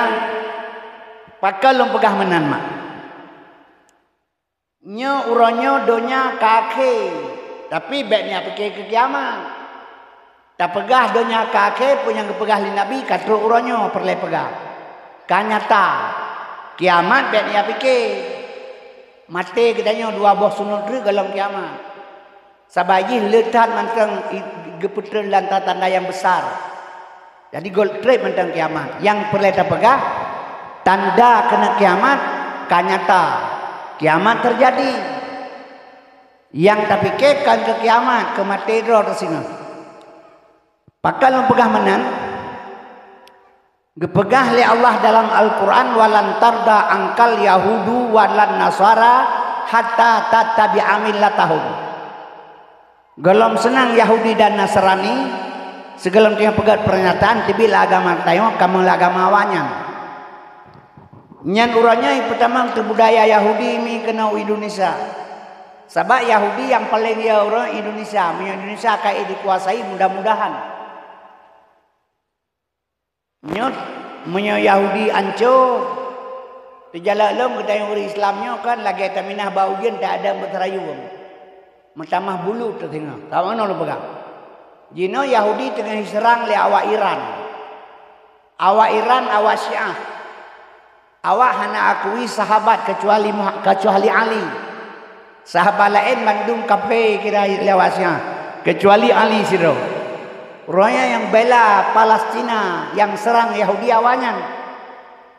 pakon lôn peugah meunan mak. Nyoe uroe nyoe donya ka akhé, tapi bèk neupike keu kiamat. Tapeugah donya ka akhé, peue nyang geupeugah lé Nabi ka trok uroe nyoe peureulèe peugah. Ka nyata, kiamat bèk neupike. Maté geutanyoe dua boh sunut treuk gohlom kiamat. Sabab jih le that mantong i-, geupeutreun lam tanda-tanda nyang besar. Jadi, gob trép mantong kiamat. Nyang peureulèe tapeugah, tanda keuneuk kiamat ka nyata. Kiamat teujadi. Nyang tapike kon keu kiamat, keu maté droe teuh singoh. Pakon lôn peugah meunan? Geupeugah lé Allah dalam Al-Qur'an, "Walan tarda angkal yahudu walan nasara hatta tattabi'a millatahum." Gohlom seunang Yahudi dan Nasrani, sigohlom tanyoe peugöt peureunyataan teubiet lam agama tanyoe, kamoe lam agama awaknyan. Nyan uroe nyoe peutamong teu budaya Yahudi mi keunoe u Indonesia. Sabab Yahudi nyang paleng ya uroe Indonesia, meunyoe Indonesia ka dikuasai mudah-mudahan. Nyoe, meunyoe Yahudi anco, teujalak lom geutanyoe ureuëng Islam nyoe kan lagée taminah bak ujeuen tak ada beuserayeum. Meutamah bulu teuh singoh. Ka meunoe lôn peugah. Jinoe Yahudi teungoh jiseurang lé awak Iran. Awak Iran, awak Syiah. Awak hana akui sahabat keucuali Muha-, keucuali Ali. Sahabat laén mandum kafé kira lé awak Syiah, keucuali Ali sidroe. Rohnya nyang bela Palestina nyang seurang Yahudi awaknyan.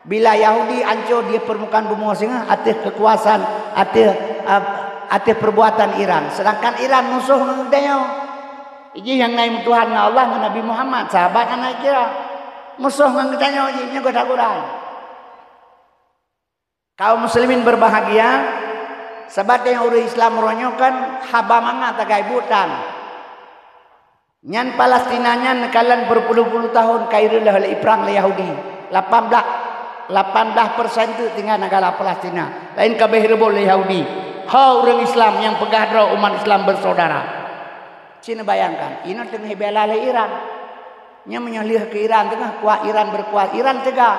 Bila Yahudi anco di permukaan bumoe singoh ateueh keukuasaan, ateueh, ah, ateueh perbuatan Iran. Sedangkan Iran musoh ngon geutanyoe. Jih nyang na meutuhan ngon Allah ngon Nabi Muhammad, sahabat hana kira. Musoh ngon geutanyoe jih, nyoe geutanyoe. Kaum muslimin berbahagia, sabab nyang ureuëng Islam uroe nyoe kan haba mangat tagai buet tan. Nyan Palestina nyan neukalon berpuluh-puluh tahun ka ireuloh lé iprang lé Yahudi. Lapan blaih, lapan blaih persen teuk tinggai negara Palestina. Laén ka abéh ireubot lé Yahudi. Ho ureuëng Islam nyang peugah droe umat Islam bersaudara. Cit neubayangkan, inoe teungoh ibela lé Iran. Nyan meunyoe lheueh keu Iran teungoh kuat, Iran berkuasa, Iran teuga.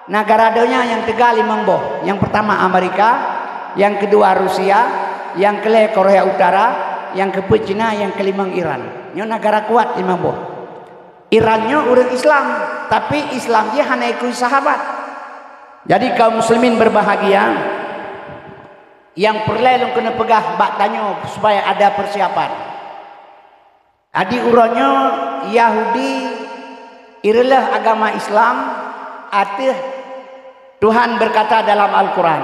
Negara donya nyang teuga limong boh. Nyang pertama Amerika, nyang keudua Rusia, nyang keulhée Korea Utara, nyang keupeuet Cina, nyang keulimong Iran. Nyoe negara kuat limong boh. Iran nyoe ureuëng Islam, tapi Islam jih hana ikui sahabat. Jadi kaum muslimin berbahagia, nyang peureulée lôn keuneuk peugah bak tanyoe supaya ada persiapan. Adi uroe nyoe Yahudi ireuloh agama Islam ateueh Tuhan berkata dalam Al-Quran.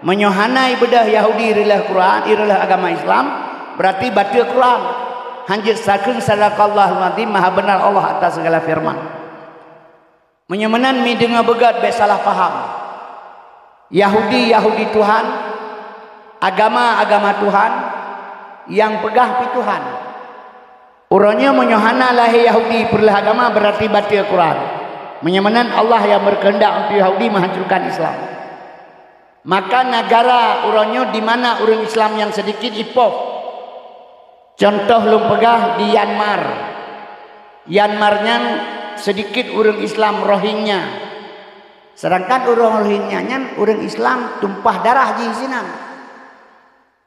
Meunyoe hana ibeudôh Yahudi ireuloh Quran, ireuloh agama Islam, berarti bateue Quran. Hanjeuet sakheun sadaqallahul azim, maha benar Allah atas segala firman. Meunyoe meunan mi deungoe beugét bék salah paham. Yahudi, Yahudi Tuhan, agama, agama Tuhan, nyang peugah pi Tuhan. Uroe nyoe meunyoe hana lahé Yahudi peureuloh agama, berarti bateue Quran. Meunyoe meunan Allah nyang berkehendak untuk Yahudi menghancurkan Islam. Maka negara uroe nyoe di mana ureuëng Islam nyang sedikit ipoh. Contoh lôn peugah di Myanmar. Myanmar nyan sedikit ureuëng Islam Rohingya. Sedangkan ureuëng Rohingya nyan ureuëng Islam tumpah darah jih sinan.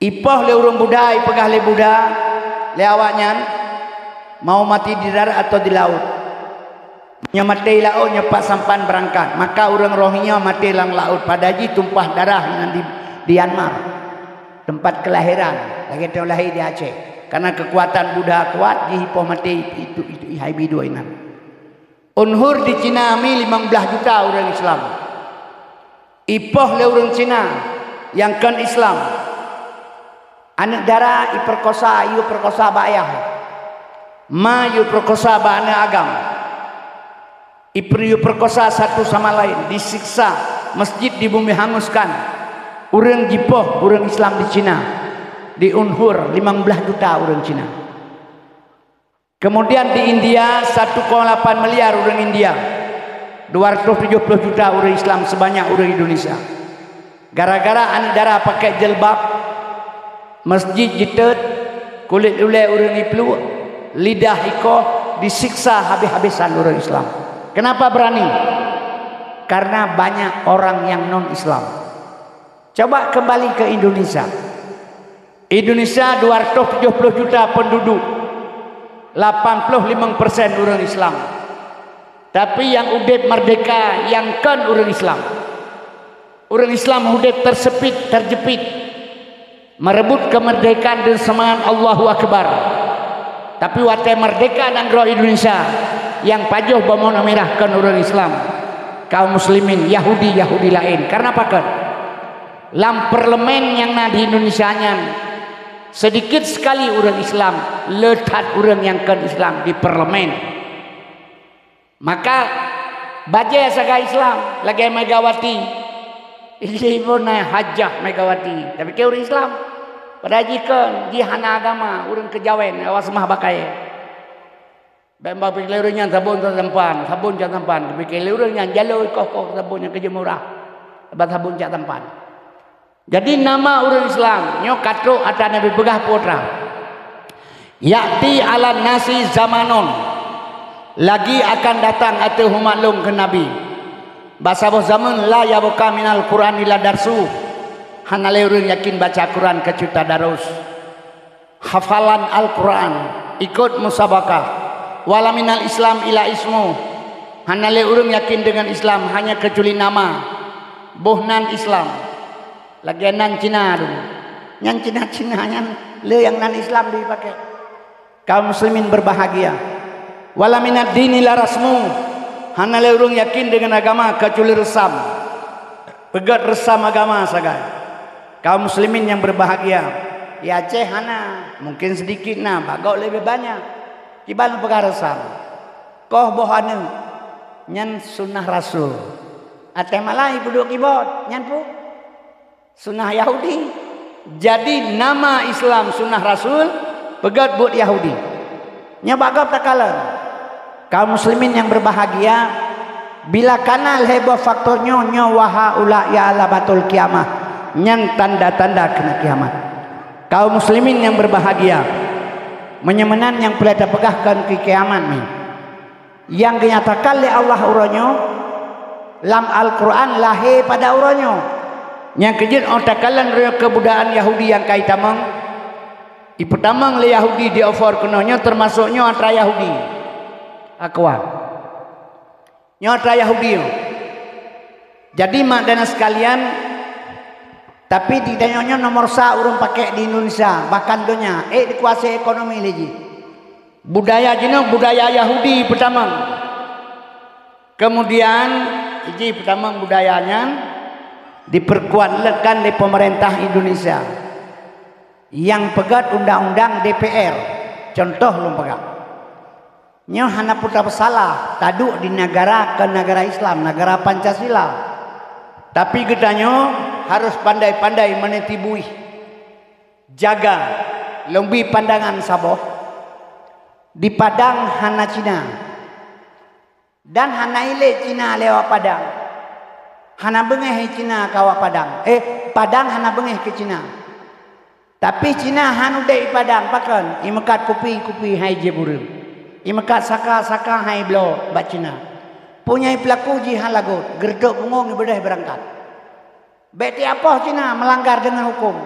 Ipoh lé ureuëng Buddha, ipeugah lé Buddha, lé awaknyan, mau mati di darat atau di laut. Nyoe maté i laôt, nyoe pat sampan beurangkat. Maka ureuëng Rohingya maté lam laôt, padahai jih tumpah darah nyan di, di Myanmar. Tempat kelahiran, lagée tanyoe lahé di Aceh. Karena kekuatan Buddha kuat, jih ipoh maté itu, itu, itu, hai bidoi nan. Uyghur di Cina mi limong blaih juta ureuëng Islam. Ipoh lé ureuëng Cina nyang kon Islam. Aneuëk dara iperkosa, yue perkosa bak ayah. Ma yue perkosa bak aneuëk agam. Iper-, yue perkosa satu sama lain, disiksa, masjid dibumi hanguskan. Ureuëng jipoh, ureuëng Islam di Cina. Di Uyghur, limong blaih juta ureuëng Cina. Kemudian di India, satu koma delapan miliar ureuëng India. Dua ratus tujuh puluh juta ureuëng Islam sebanyak ureuëng Indonesia. Gara-gara aneuëk dara pakai jilbab, masjid jitot, kulét ulée ureuëng ipluek, lidah ikoh, disiksa habis-habisan ureuëng Islam. Kenapa berani? Karena banyak orang yang non-Islam. Coba kembali ke Indonesia. Indonesia dua ratus tujuh puluh juta penduduk, lapan puluh limong persen ureuëng Islam. Tapi nyang udeb merdeka nyang kon ureuëng Islam. Ureuëng Islam udeb tersepit, terjepit, merebut kemerdekaan dan semangat Allahu Akbar. Tapi watée merdeka nanggroe Indonesia, nyang pajoh bendera mirah kon ureuëng Islam, kaum muslimin, Yahudi, Yahudi laén. Karena pakon? Lam parlemen nyang na di Indonesia nyan, sedikit sekali ureuëng Islam, le that ureuëng nyang kon Islam di parlemen. Maka bajée sagai Islam lagée Megawati. Jih pun na hajah Megawati, tapi keu ureuëng Islam. Padahai jih kon, jih hana agama, ureuëng keujawen, awak seumah bak kayée. Bék bak pikée lé ureuëng nyan sabon cit sampan, sabon cit sampan, pikée lé ureuëng nyan jaloe koh-koh sabon nyang keujeuet murah. Bak sabon cak tampan. Jadi nama ureuëng Islam nyoe ka trok atra Nabi peugah putra. Ya'ti 'alan nasi zamanun, lagi akan datang ateueh umat lôn kheun Nabi. Bak saboh zaman la yabqa minal Qur'an illa darsu. Hana lé ureuëng yakin baca Quran keucuali tadarus. Hafalan Al-Quran, ikot musabakah. Wala minal Islam ila ismu. Hana lé ureuëng yakin deungon Islam hanya keucuali nama. Boh nan Islam. Lagée nan Cina dulu. Nyan Cina-Cina nyan le nyang nan Islam dipakai. Kaum muslimin berbahagia. Wala minad dini la rasmu. Hana lé ureuëng yakin deungon agama keucuali reusam. Peugét reusam agama sagai. Kaum muslimin yang berbahagia. Di Aceh hana, mungkin sedikit na, bak gob leubeh banyak. Kiban peugah reusam. Koh boh aneuëk, nyan sunnah rasul. Até malah ipeuduk kibot, nyan pu sunnah Yahudi. Jadi nama Islam sunnah rasul, peugét buet Yahudi. Nyoe bak gob takalon. Kaum muslimin yang berbahagia, bila kana lhée boh faktor nyoe, nyoe waha ula ya alamatul kiamah, nyan tanda-tanda keuneuk kiamat. Kaum muslimin yang berbahagia, meunyoe meunan nyang peureulée tapeugah kon keu kiamat nyoe. Nyang geunyatakan lé Allah uroe nyoe lam Al-Quran lahé pada uroe nyoe. Nyang keujeuet óh takalon uroe nyoe keubudayaan Yahudi nyang ka itamong, ipeutamong lé Yahudi di offer keunoe nyoe, teumasok nyoe atra Yahudi. Akwa. Nyoe atra Yahudi nyoe. Jadi mak dan sekalian, tapi di tanyoe nyoe nomor sa ureuëng pakai di Indonesia, bahkan donya, ék dikuasai ekonomi lé jih. Budaya jinoe budaya Yahudi peutamong. Kemudian, jih peutamong budaya nyan diperkuatkan lé pemerintah Indonesia nyang peugét undang-undang D P R. Contoh lôn peugah. Nyoe hana peutra peusalah taduek di negara ke negara Islam, negara Pancasila. Tapi geutanyoe harus pandai-pandai meuniti buih. Jaga, lôn bi pandangan saboh. Di Padang hana Cina. Dan hana ilé Cina lewat Padang. Hana beungéh Cina kawak Padang. Eh, Padang hana beungéh keu Cina. Tapi Cina han udeb i Padang, pakon? Imeukat kupi-kupi hai jieb ureuëng. Imeukat saka-saka hai bloe bak Cina. Punyai peulaku jih han lagot, geureudok bungong ibeudeh beurangkat. Bék tiapoh Cina meulanggar deungon huköm.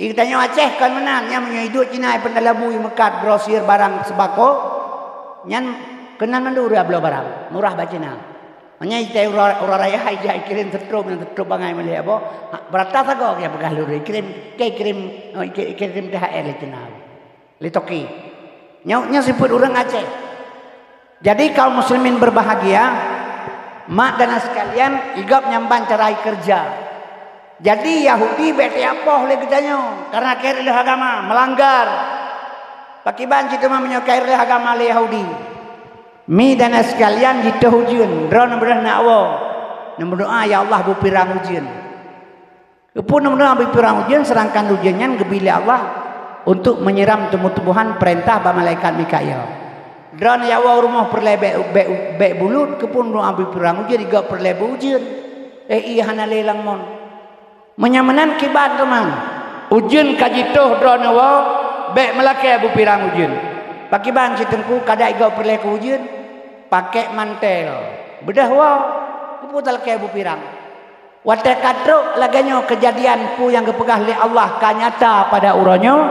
Geutanyoe Aceh kon meunan, nyan meunyoe iduek Cina ipeundalabu imeukat grosir barang sembako, nyan keunan mandum ureuëng bloe barang, murah bak Cina. Meunyoe itai uroe, uroe raya hai jak ikirém seutrop nyang seutrop bangai meulhée boh, ha, beurata sagoe nyang peugah lurée, ikirém, ikirém, oh, ikirém T H R lé Cina. Lé Toki. Nyoe, nyoe sifeuet ureuëng Aceh. Jadi kaum muslimin berbahagia, mak dan sekalian, igop nyang ban cara ikerja. Jadi Yahudi bék tiapoh lé geutanyoe karena keu lheueh agama, melanggar. Pakiban cit teuma meunyoe keu lheueh agama lé Yahudi. Mi dan sekalian jitoh ujeuen, droe neubeudôh na awoe. Neumeudoa, "Ya Allah, beupirang ujeuen." Keupeue neumeudoa beupirang ujeuen, seudangkan ujeuen nyan geubri lé Allah untuk meunyiram teumeutubohan peurintah bak malaikat Mikail. Droeneuh ya woe rumoh peureulée bék, bék, bék bulut, keupeue neumeudoa beupirang ujeuen, igop peureulée beu ujeuen. Eh, ié hana lé lam mon. Meunyoe meunan kiban teuma, ujeuen ka jitoh droeneuh woe, bék meulakée beupirang ujeuen. Pakiban si teungku kada igop peureulée keu ujeuen, pakék mantel. Beudôh woe, keupeue talakée beupirang. Watée ka trok lagée nyoe keujadian peue nyang geupeugah lé Allah ka nyata pada uroe nyoe,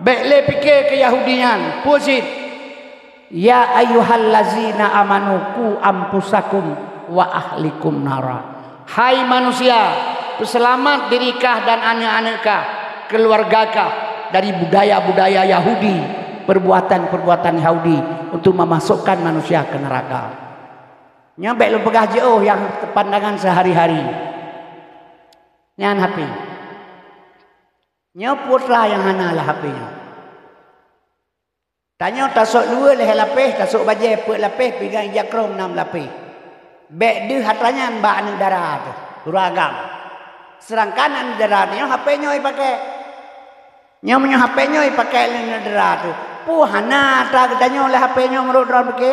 bék lé pike keu Yahudi nyan, peue cit, "Ya ayyuhallazina amanu qu anfusakum wa ahlikum nara." Hai manusia, peuseulamat diri kah dan aneuëk-aneuëk kah, keuluwarga kah dari budaya-budaya Yahudi, perbuatan-perbuatan Yahudi untuk memasukkan manusia ke neraka. Nyoe bék lôn peugah jiôh nyang pandangan seuhari-hari. Nyan H P. Nyoe putra nyang hana lah H P nyoe. Tanyoe tasôk luweue lhée lapéh, tasôk bajée peuet lapéh, pinggang ija krông nam lapéh. Bék deuh atra nyan bak aneuëk dara teuh, ureuëng agam. Seudangkan aneuëk dara nyoe H P nyoe ipakék. Nyoe meunyoe H P nyoe ipakék lé neudeura teuh, peue hana atra geutanyoe lé H P nyoe meunurot droe pike?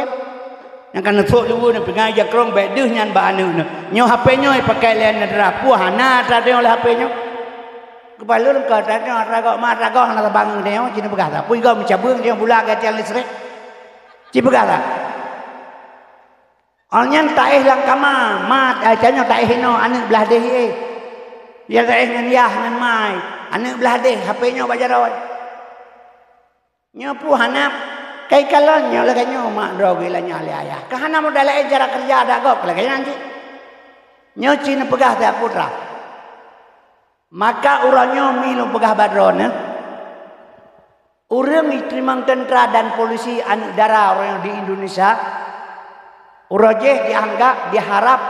Nyang ka neusok luweue neuh, peungai jakrong, bék deuh nyan bak aneuk neuh. Nyoe H P nyoe ipakai lé aneuk dara, peue hana atra deungoe lé H P nyoe. Keubalon ka atra deungoe, atra gob ma, atra gob hana tabang deungoe, ci neupeugah that. Peue gob meucabeueng deungoe, bula gatian listrik. Ci peugah that. Awaknyan taéh lam kama, ma, eh, tanyoe taéh inoe, aneuk blah deh éh. Ya taéh ngon yah ngon mai, aneuk blah deh, H P nyoe bak jaroe. Nyoe peue hana, kai kalon nyoe lagée nyoe mak droe geulanyah lé ayah. Ka hana modal laén cara keureuja adak gob lagée nyan cit. Nyoe ci neupeugah teuh putra. Maka uroe nyoe mi lôn peugah bak droeneuh, ureuëng jiteurimong teuntra dan polisi aneuk dara uroe nyoe di Indonesia, uroe jih dianggap, diharap,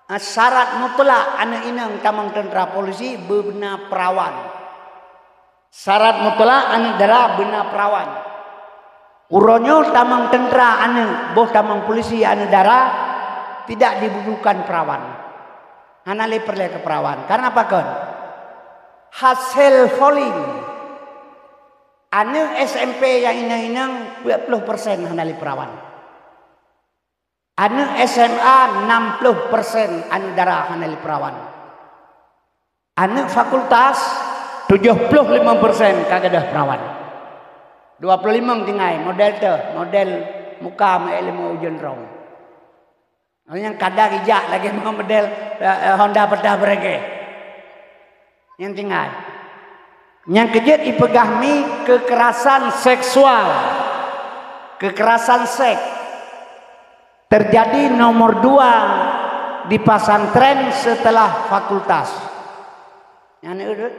eh, syarat mutlak aneuk inong tamong teuntra polisi beuna peurawan. Syarat mutlak aneuk dara beuna peurawan. Uroe nyoe tamong teuntra aneuk, boh tamong polisi aneuk dara, tidak dibutuhkan peurawan. Hana lé peureulée keu peurawan. Karena pakon? Hasil polling. Aneuk S M P nyang inong-inong peuet ploh persen hana lé peurawan. Aneuk S M A nam ploh persen aneuk dara hana lé peurawan. Aneuk fakultas tujoh ploh limong persen ka gadôh peurawan. Dua ploh limong tinggai, model teuh, model muka meu ilmu ujeuen rong. Nyang kada geujak lagée model, eh, eh, Honda pedah beureuguih. Nyang tinggai. Nyang keujeuet ipeugah mi kekerasan seksual. Kekerasan seks terjadi nomor dua di pesantren setelah fakultas. Nyan ureuëng.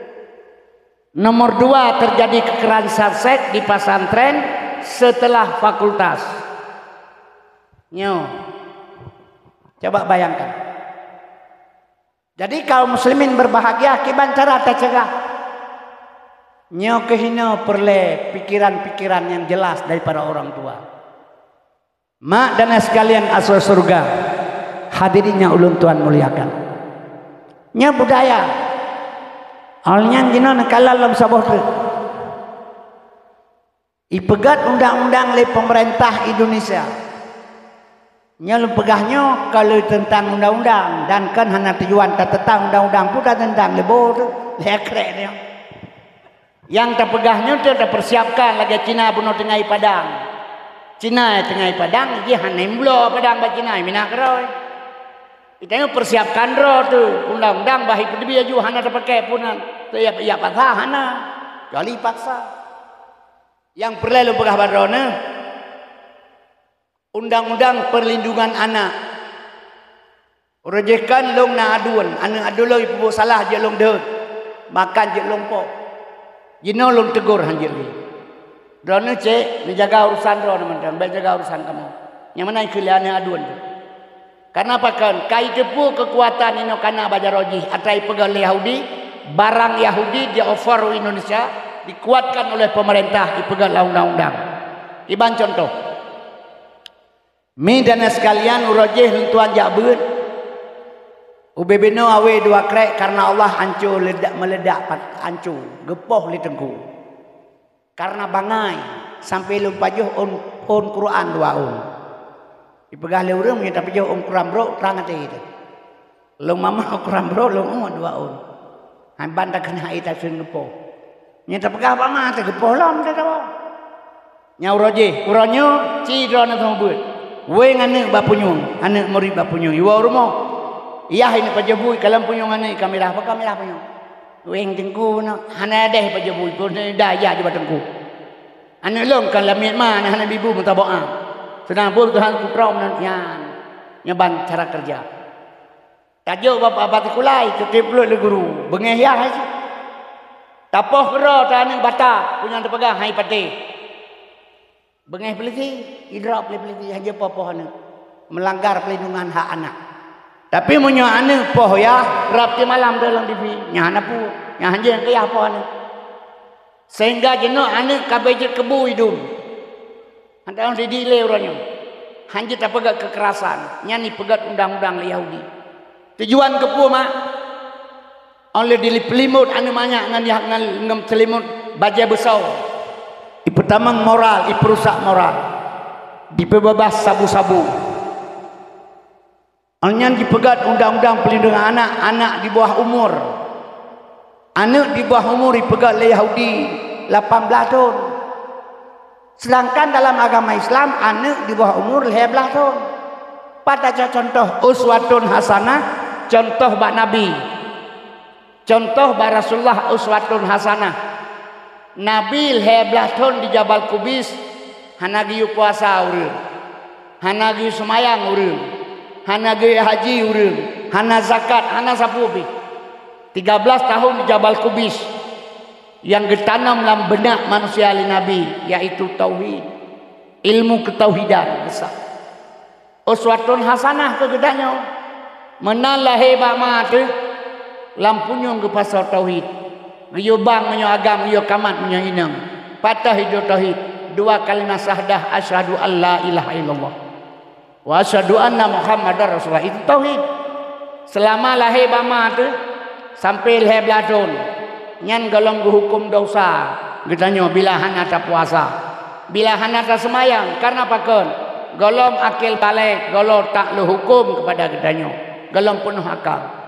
Nomor dua terjadi kekerasan seks di pesantren setelah fakultas. Nyoe. Coba bayangkan. Jadi kaum muslimin berbahagia, kiban cara tacegah. Nyoe keuh hinoe peureulée pikiran-pikiran nyang jelas daripada orang tua. Mak dan ayah sekalian asoe syeuruga, hadirin nyang ulôn tuan muliakan. Nyoe budaya. Awaknyan jinoe neukalon lom saboh treuk. Ipeugét undang-undang lé peumeurintah Indonesia. Nyoe lôn peugah nyoe ka lheueh teuntang undang-undang dan kon hana tujuan tateuntang undang-undang, peue tateuntang lé boh teuh, lé krek nyoe. Nyang tapeugah nyoe teuh tapersiapkan lagée Cina bunoe teungai padang. Cina teungai padang, jih hana imbloe padang bak Cina, mina keurôi. Geutanyoe persiapkan droe teuh, undang-undang bah ipeuteubiet aju hana tapakai pun, teuh ya, ya paksa hana, kecuali paksa. Nyang peureulée lôn peugah bak droeneuh, Undang-undang Perlindungan Anak. Uroe jih kan lôn na aduen, aneuk aduen lôn ipeubuet salah jeuet lôn deuet, makan jeuet lôn poh. Jinoe lôn teugor han jeuet lé. Droeneuh cek, neujaga urusan droeneuh mantong, bék jaga urusan kamoe. Nyang meunan keu lé aneuk aduen teuh. Karena pakon? Ka iteupeue keukuatan inoe kana bak jaroe jih atra ipeugét lé Yahudi, barang Yahudi di-offer u Indonesia, dikuatkan oleh pemerintah ipeugét lam undang-undang. Iban contoh, mi dan sekalian uroe jih lôn tuan jak beuet, ubé binoe awe dua krek karena Allah ancô ledak, meuledak pat ancô, geupoh lé teungku. Karena bangai, sampai lôn pajoh ôn, ôn Quran dua ôn. Ipeugah lé ureuëng, meunyoe tapajoh ôn Quran brok, trang até teuh. Lôn mamah ôn Quran brok, lôn ôn dua ôn. Hai ban takheun hai taseueng geupoh. Nyan tapeugah bak ma teuh geupoh lom teuh tawoe. Nyang uroe jih, uroe nyoe, ci droeneuh seumeubeuet. Wéng aneuk bak punyueng, aneuk murit bak punyueng, iwoe u rumoh. Yah ineuk pajoh bui, kalon punyueng aneuk ka mirah, pakon mirah punyueng. Wéng teungku nyoe, hana deh pajoh bui pun, dah jak jubah teungku. Aneuk lôn kan lamiet ma, hana bibu meutabôh a. Seudang buet Tuhan kuprong nan nyan. Nyan ban cara keureuja. Tajok bak, bak, bak sikulai, teutab pluet lé guru. Beungéh yah hai cit. Tapoh keudroe ta aneuk bata, peue nyang teupeugah hai patéh. Beungéh peulisi, idrop lé peulisi, han jeuet poh-poh aneuk. Meulanggar peulindungan hak anak. Tapi meunyoe aneuk poh yah, rab tiep malam dalam T V, nyan hana peue, nyan han jeuet keu yah poh aneuk. Sehingga jinoe aneuk ka bék jeuet keu bu idum. Hana didik lé uroe nyoe. Han jeuet tapeugét keukerasan, nyan ipeugét undang-undang lé Yahudi. Tujuan keupeue mak? Óh lheueh dilipeulimot aneuk manyak ngon yah, ngon, ngon seulimot bajée beusoe. Ipeutamong moral, ipeurusak moral. Dipeubeubaih sabu-sabu. Nyan jipeugét undang-undang peulindungan anak, anak di bawah umur. Aneuk di bawah umur jipeugét lé Yahudi lapan blaih thon. Sedangkan dalam agama Islam, aneuk di bawah umur lhèe blaih thon. Pat tacok contoh uswatun hasanah, contoh bak Nabi. Contoh bak Rasulullah uswatun hasanah. Nabi lhèe blaih thon di Jabal Kubis, hana geuyue puasa ureuëng, hana geuyue seumayang ureuëng, hana geuyue haji ureuëng, hana zakat, hana sapeue pih. Tiga belas tahun di Jabal Kubis, nyang geutanom lam beunak manusia lé Nabi, yaitu tauhid, ilmu keutauhidan besar. Uswatun hasanah keu geutanyoe. Meunan lahé bak ma teuh, lam punyueng geupasoe tauhid. Geuyue bang meunyoe agam, geuyue kamat meunyoe inong. Pat teuh hidup tauhid, dua kalimat syahadah, asyhadu an la ilaha illallah wa asyhadu anna Muhammadar Rasulullah. Itu tauhid. Seulama lahé bak ma teuh, sampoe lhèe blaih thon, nyan gohlom geuhuköm desya geutanyoe bila hana tapuasa, bila hana taseumayang. Kareuna pakon? Gohlom akil balek, gohlom taklok huköm keupada geutanyoe, gohlom peunoh akal.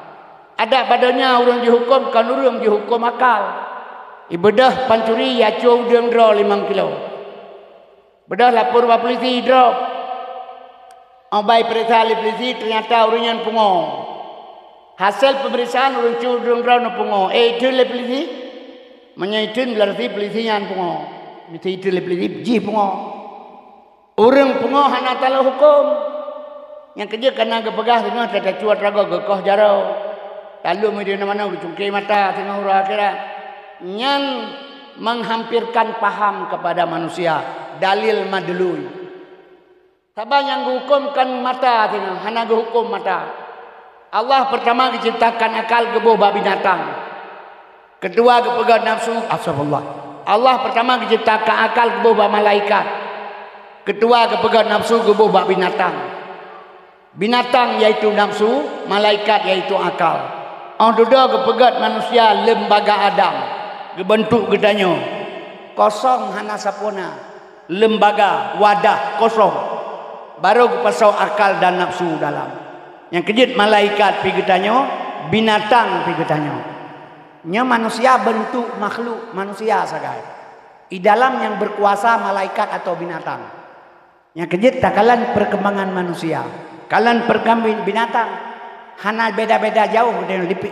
Adak bak donya ureuëng jihuköm kon ureuëng jihuköm akal. Ibeudôh pancuri, yacue udeueng droe limong kilo. Beudôh lapor bak peulisi, idrop. Óh bak ipeuriksa lé peulisi, teunyata ureuëng nyan pungo. Hasé peumeriksaan, ureuëng cue udeueng droe neupungo. Eh, itheun lé peulisi? Meunyoe itheun, beurati peulisi nyan pungo. Meusti itheun lé peulisi, jih pungo. Ureuëng pungo hana talok huköm. Nyang keujeuet kana geupeugah teungoh tatacue ragoe geukoh jaroe. Taleuem di manoe geucungke mata teungoh uroe akhirat. Nyan menghampirkan paham kepada manusia, dalil madlul. Saban nyang geuhuköm kon mata teungoh, hana geuhuköm mata. Allah peurtama geuciptakan akal geuboh bak binatang. Keudua geupeugét nafsu, astagfirullah. Allah peurtama geuciptakan akal geuboh bak malaikat. Keudua geupeugét nafsu geuboh bak binatang. Binatang yaitu nafsu, malaikat yaitu akal. Óh dudoe geupeugét manusia lembaga Adam, geubeuntuk geutanyoe. Kosong hana sapeue na. Lembaga, wadah kosong. Barô geupasoe akal dan nafsu dalam. Nyang keujeuet malaikat pi geutanyoe, binatang pi geutanyoe. Nyoe manusia beuntuk makhluk manusia sagai. I dalam nyang beukuasa malaikat atau binatang. Nyang keujeuet takalon peurkembangan manusia. Kalon peurkembangan binatang. Hana beda-beda jauh,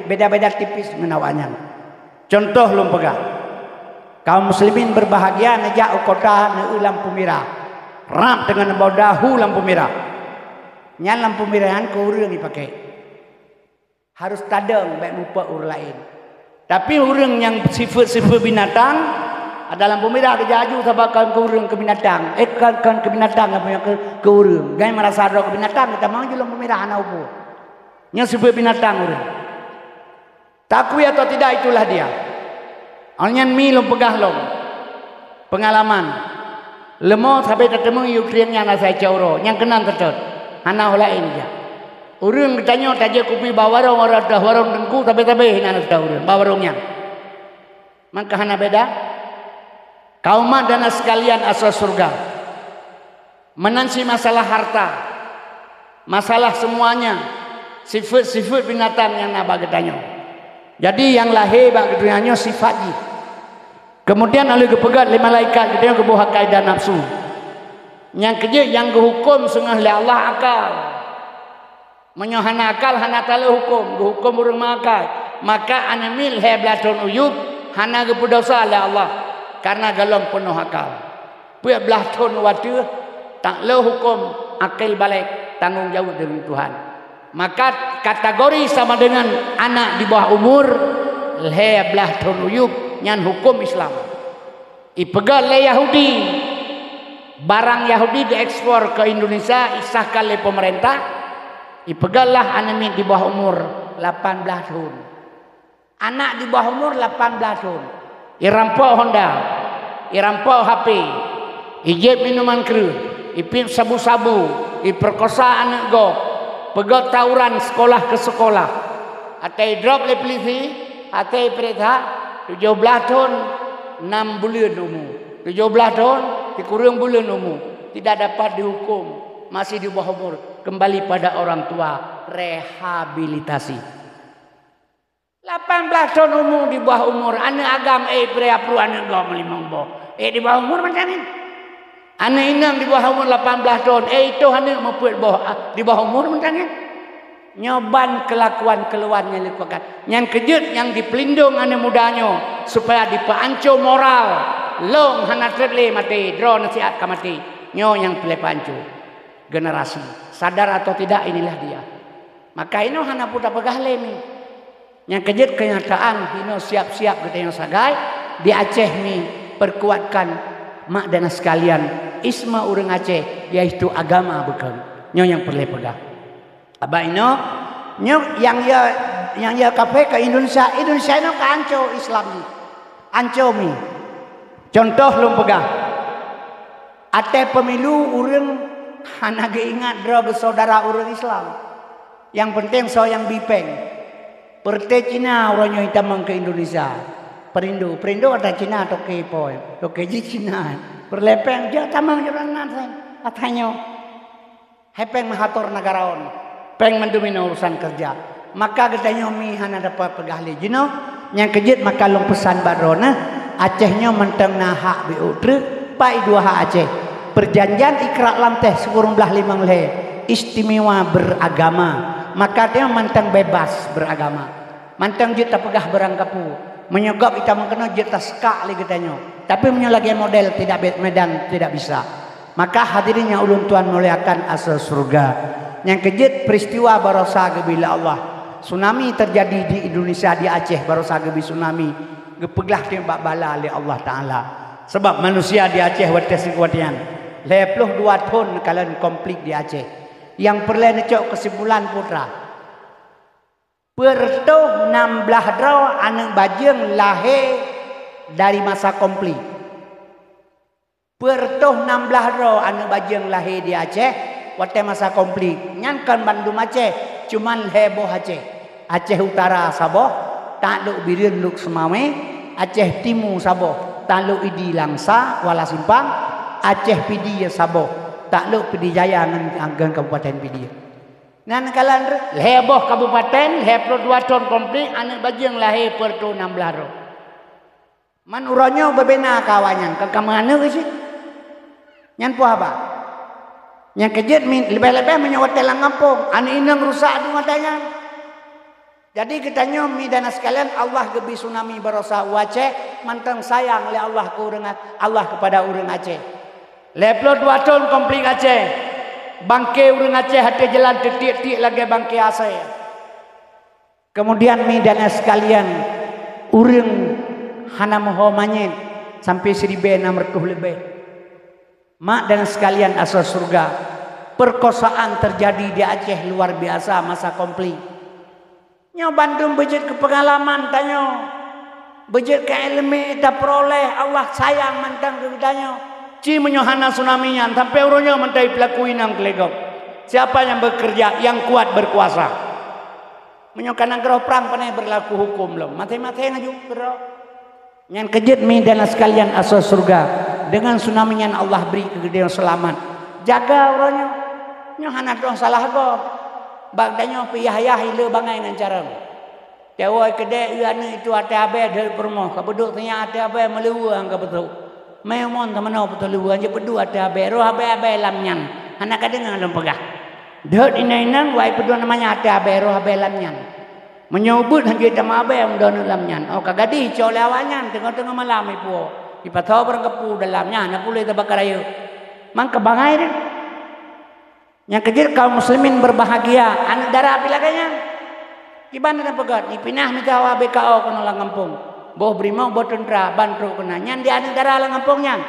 beda-beda tipis ngon awaknyan. Contoh lôn peugah. Kaum muslimin berbahagia neujak u kota neueu lampu mirah. Rab teungoh neuboh dahu lampu mirah. Nyan lampu mirah nyan keu ureuëng jipakè. Harôh tadong bék mupok ureuëng laén. Tapi ureuëng nyang sifeuet-sifeuet binatang, ada lampu mirah geujak aju sabab kon keu ureuëng, keu binatang. Eh, kon, kon keu binatang, apa nyang keu, keu ureuëng. Gai meurasa droe keu binatang, geutamong ju lampu mirah hana upu. Nyan sifeuet binatang ureuëng. Takui atau tidak, itulah dia. Awaknyan mi lôn peugah lom. Peungalaman. Leumo sabe tateumé yue krieng nyan asai cot uroe, nyang keunan teutôt. Hana ho laén jak. Ureuëng geutanyoe tajak kupi bak warong, orang dah warong teungku sabe-sabe hinan dah ureuëng bak warong nyan. Maka hana beda. Kaum dan sekalian asai syurga. Meunan cit masalah harta, masalah semuanya, sifeuet-sifeuet binatang nyang na bak geutanyoe. Jadi nyang lahé bak geutanyoe sifat jih. Kemudian laju geupeugét lé malaikat geutanyoe geuboh akai dan nafsu. Nyang keujeuet nyang geuhuköm seungoh lé Allah akal. Meunyoe hana akal, hana taleuek huköm, geuhuköm ureuëng meuakai. Maka aneuk miet lhée blaih thon u yup hana geupeu desya lé Allah, kareuna gohlom peunoh akal. Peuet blaih thon u ateueh, taklok huköm akil balek, tanggong jaweueb deungon Tuhan. Maka kategori sama dengan anak di bawah umur lhée blaih thon u yup, nyan huköm Islam. Ipeugét lé Yahudi, barang Yahudi diekspor keu Indonesia, isahkan lé peumeurintah, ipeugét lah aneuk miet di bawah umur lapan blaih thon. Anak di bawah umur lapan blaih thon. Irampok honda, irampok H P, ijieb minuman kreueh, ipiep sabu-sabu, ipeurkosa aneuk gob, peugét tawuran sekolah keu sekolah. Watée idrop lé pulisi, watée ipeuriksa, tujoh blaih thon nam buleuen umu. Tujoh blaih thon sikureueng buleuen umu. tidak dapat dihukum, masih di bawah umur, kembali pada orang tua, rehabilitasi. Lapan belas thon umu di bawah umur, aneuk agam, eh, ipreh apruh aneuk gob meulimong boh. Eh, di bawah umur mantong nyan. Aneuk inong di bawah umur lapan belas thon, eh, itoh aneuk meupeuet boh, ah, di bawah umur mantong nyan. Nyoe ban keulakuan-keulakuan nyang leukokan. Nyang keujeuet nyang jipeulindoeng aneuk muda nyoe, supaya jipeuancô moral. Lôn hana treb lé maté, droe nasihat ka maté. Nyoe nyang peureulée peuancô generasi. Sadar atau tidak, inilah dia. Maka inoe hana peue tapeugah lé mi. Nyang keujeuet keunyataan, inoe siap-siap geutanyoe sagai, di Aceh mi perkuatkan mak dan sekalian, isma ureuëng Aceh, yaitu agama beukeuen. Nyoe nyang peureulée peugah. Abah inoe, nyoe nyang ya, nyang ya kafé ke Indonesia, Indonesia inoe ka ancô Islam jih. Ancô mi. Contoh lôn peugah. Até pemilu ureuëng hana geuingat droe geusaudara ureuëng Islam. Nyang penting soe nyang bi péng. Peureuté Cina uroe nyoe jitamong keu Indonesia. Perindo, Perindo ata Cina toke po, toke jih Cina. Peureulée péng jeuet tamong jalan nan sai. Atanyoe. Hai péng meuhator neugarawan, péng mandum inoe urusan keureuja. Maka geutanyoe mi hana dapat peugah lé jinoe, nyang keujeuet maka lôn peusan bak droeneuh, Aceh nyoe mantong na hak biôh treuk, pai dua hak Aceh. Perjanjian Ikrak Lanteh sikureueng blaih limong lhée, istimewa beragama. Maka tanyoe mantong bebas beragama. Mantong jeuet tapeugah barang kapeue. Meunyoe gob itamong keunoe jeuet taseukak lé geutanyoe. Tapi meunyoe lagée model tidak be-, medan tidak bisa. Maka hadirin nyang ulôn tuan muliakan asoe syeuruga. Nyang keujeuet peristiwa barosa geubri lé Allah. Tsunami terjadi di Indonesia, di Aceh barosa geubri tsunami. Geupeuglah teuh bak bala lé Allah Taala. Sebab manusia di Aceh watée sigoe watée nyan. Lhée ploh dua thon kalon konflik di Aceh. Nyang peureulée neucok keusimpulan putra. Peureutôh nam blaih droe aneuk bajeueng lahé dari masa konflik. Peureutôh nam blaih droe aneuk bajeueng lahé di Aceh watée masa konflik. Nyan kon bandum Aceh, cuman lhée boh Aceh. Aceh Utara saboh, taklok Bireuen Lhokseumawe, Aceh Timu saboh, taklok Idi Langsa, Kuala Simpang, Aceh Pidie saboh, taklok Pidie Jaya ngon, ngon Kabupaten Pidie. Nan kalon lhée boh kabupaten, lhée ploh dua thon konflik, aneuk bajeueng lahé peureutôh nam blaih droe. Man uroe nyoe beubena keu awaknyan, ka, ka meuaneuk cit. Nyan peue haba? Nyang keujeuet mi-, leubeh-leubeh meunyoe watée lam gampông, aneuk inong rusak dum watée nyan. Jadi geutanyoe mi dan sekalian, Allah geubri tsunami barosa u Aceh, mantong sayang lé Allah keu ureuëng A-, Allah kepada ureuëng Aceh. Lhée ploh dua thon konflik Aceh, bangke ureuëng Aceh ateueh jalan teutiek-tiek lagée bangke asée. Kemudian mi dan sekalian, ureuëng hana meuho manyét sampai siribée nam reutôh leubeh. Mak dan sekalian asoe syeuruga, perkosaan terjadi di Aceh luar biasa masa konflik. Nyoe bandum beujeuet keu peungalaman tanyoe, beujeuet keu iéleumé tapeuroleh, Allah sayang mantong keu geutanyoe. Ci meunyoe hana tsunami nyan, sampai uroe nyoe mantong peulaku inong keu lé gob. Siapa yang bekerja, yang kuat berkuasa. Meunyoe ka nanggroe prang, pane beurlaku huköm lom, maté-maté laju keudroe. Nyan keujeuet mi dan sekalian asoe syeuruga, deungon tsunami nyan Allah bri keu geutanyoe seulamat. Jaga uroe nyoe, nyoe hana troh salah gob. Bak tanyoe pih yah-yah ilée bangai ngon carông. Teuwoi keudeh eu aneuk itu até abée deuh peurumoh, ka peuduek sinyak até abée meuleuweue nyang ka peutrok. Mé umon tamanoe peutrok leuweue, jeuet peuduek até abée, roh abée-abée lam nyan. Hana ka deungoe lôn peugah. Deuh inong-inong, wai peuduek namanya até abée, roh abée lam nyan. Meunyoe ubeuet hana jeuet tamong abée, meudon lam nyan. Oh, ka gadih cok lé awaknyan, teungoh-teungoh malam ipuwoe. Ipatho barang kapeue dalam nyan, na puléh tabakar rayeuk. Mang keubangai deh. Nyang keujeuet kaum muslimin berbahagia, aneuk dara pih lagée nyan. Kiban na peugét, ipinah mita W B K O keunoe lam gampông. Boh beurimong, boh teuntra, ban trok keunan. Nyan di aneuk dara lam gampông nyan.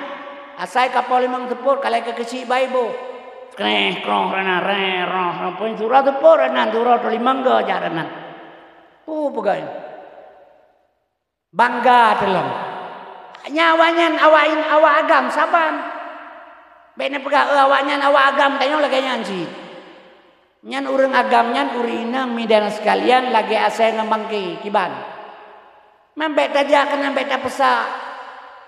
Asai ka po limong seupôt, ka lhée ka keuchik bak iboh. Kreh, kroh, rana, reh, roh, roh. Poin surah teupôt rana, surah teulimong go jak rana. Peue peugah nyan? Bangga teulom. Nyan awaknyan awak in-, awak agam saban. Bék neupeugah, "Eh, awaknyan awak agam tanyoe lagée nyan cit." Nyan ureuëng agam nyan ureuëng inong mi dan sekalian lagée asée ngon bangke kiban. Man bék tajak keunan bék tapeusak.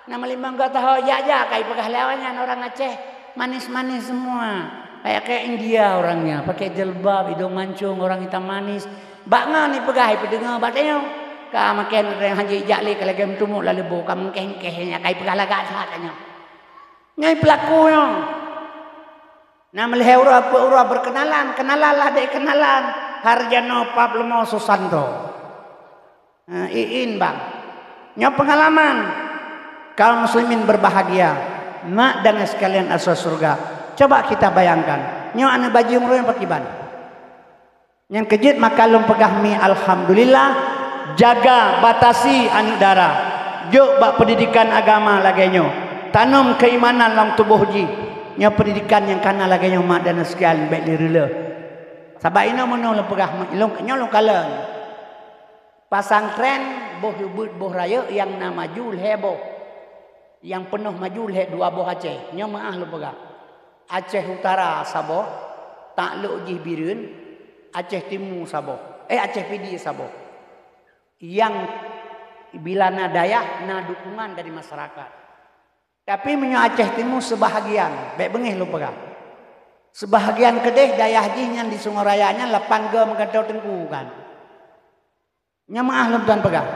Na meulimong gata ho jak-jak ka ipeugah lé awaknyan orang Aceh. Manis-manis semua. Kayak, kayak India orangnya, pakai jilbab, hidung mancung, orang hitam manis. Bak ngon ni peugah, ipeudeueng bak tanyoe. Ka makan orang hajat jak lé, ka lagèe meutumuk lam leubô, ka mengkeh-keh nyan, ka ipeugah lagak that tanyoe. Nyan pelaku nyoe. Nah, meulhèe uroe, peuet uroe berkenalan, kenalan lah dek kenalan. Harjano Pablomo Susanto. Nah, iin bang. Nyoe pengalaman kaum muslimin berbahagia. Mak dan sekalian asai surga. Coba kita bayangkan. Nyoe aneuk bajeueng ureueng pakiban. Nyang keujeuet maka lôn peugah mi alhamdulillah, jaga batasi aneuk dara. Jok bak pendidikan agama lagèe nyoe. Tanom keimanan lam tuboh jih. Nyoe pendidikan nyang kana lagèe nyoe mak dan sekalian bèk lé reuloh. Sabab inoe meunoe lôn peugah, lôn, nyoe lôn kalon. Pesantren boh ubeut boh rayeuk nyang na maju lhèe boh. Nyang peunoh maju lhèe dua boh Aceh. Nyoe meuah lôn peugah. Aceh Utara saboh, taklok jih Bireuen, Aceh Timu saboh. Eh, Aceh Pidie saboh. Nyang bila na dayah, na dukungan dari masyarakat. Tapi meunyoe Aceh Timu seubahagian, bèk beungéh lôn peugah. Seubahagian keudeh dayah jih nyan di Sungai Raya nyan lapan goe meugantoe teungku kan. Nyan meuah lôn tuan peugah.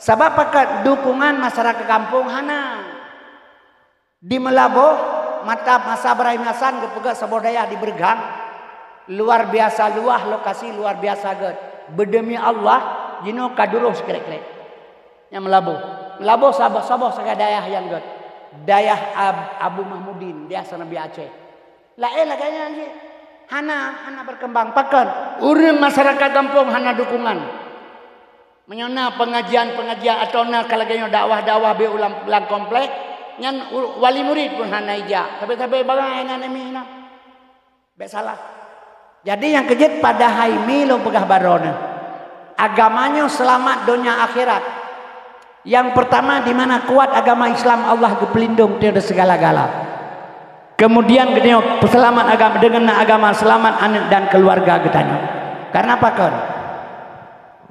Sabab pakat dukungan masyarakat gampông hana. Di Meulaboh, mata masa Ibrahim Hasan geupeugah saboh dayah di Beureugang, luar biasa luwah lokasi, luar biasa gèt. Beudemi Allah, jinoe ka duroh sikrek-krek. Nyang Meulaboh. Meulaboh saboh-saboh sagai dayah nyang gèt. Dayah Ab-, Abu Mahmudin, dayah Seurabi Aceh. Laén lagèe nyan cit. Hana, hana berkembang. Pakon? Ureueng masyarakat gampông hana dukungan. Meunyoe na pengajian-pengajian atawa na ka lagèe nyoe dakwah-dakwah beu ulang, ulang komplek, nyan u-, wali murid pun hana ijak. Tapi-tapi bangai na nemi na. Bèk salah. Jadi nyang keujeuet padahai mi lôn peugah baroe nyoe. Agama nyoe seulamat donya akhirat. Yang pertama, di mana kuat agama Islam, Allah geupeulindong dari segala-gala. Kemudian geutanyoe peuseulamat agama, deungon na agama seulamat aneuk dan keuluwarga geutanyoe. Karena pakon?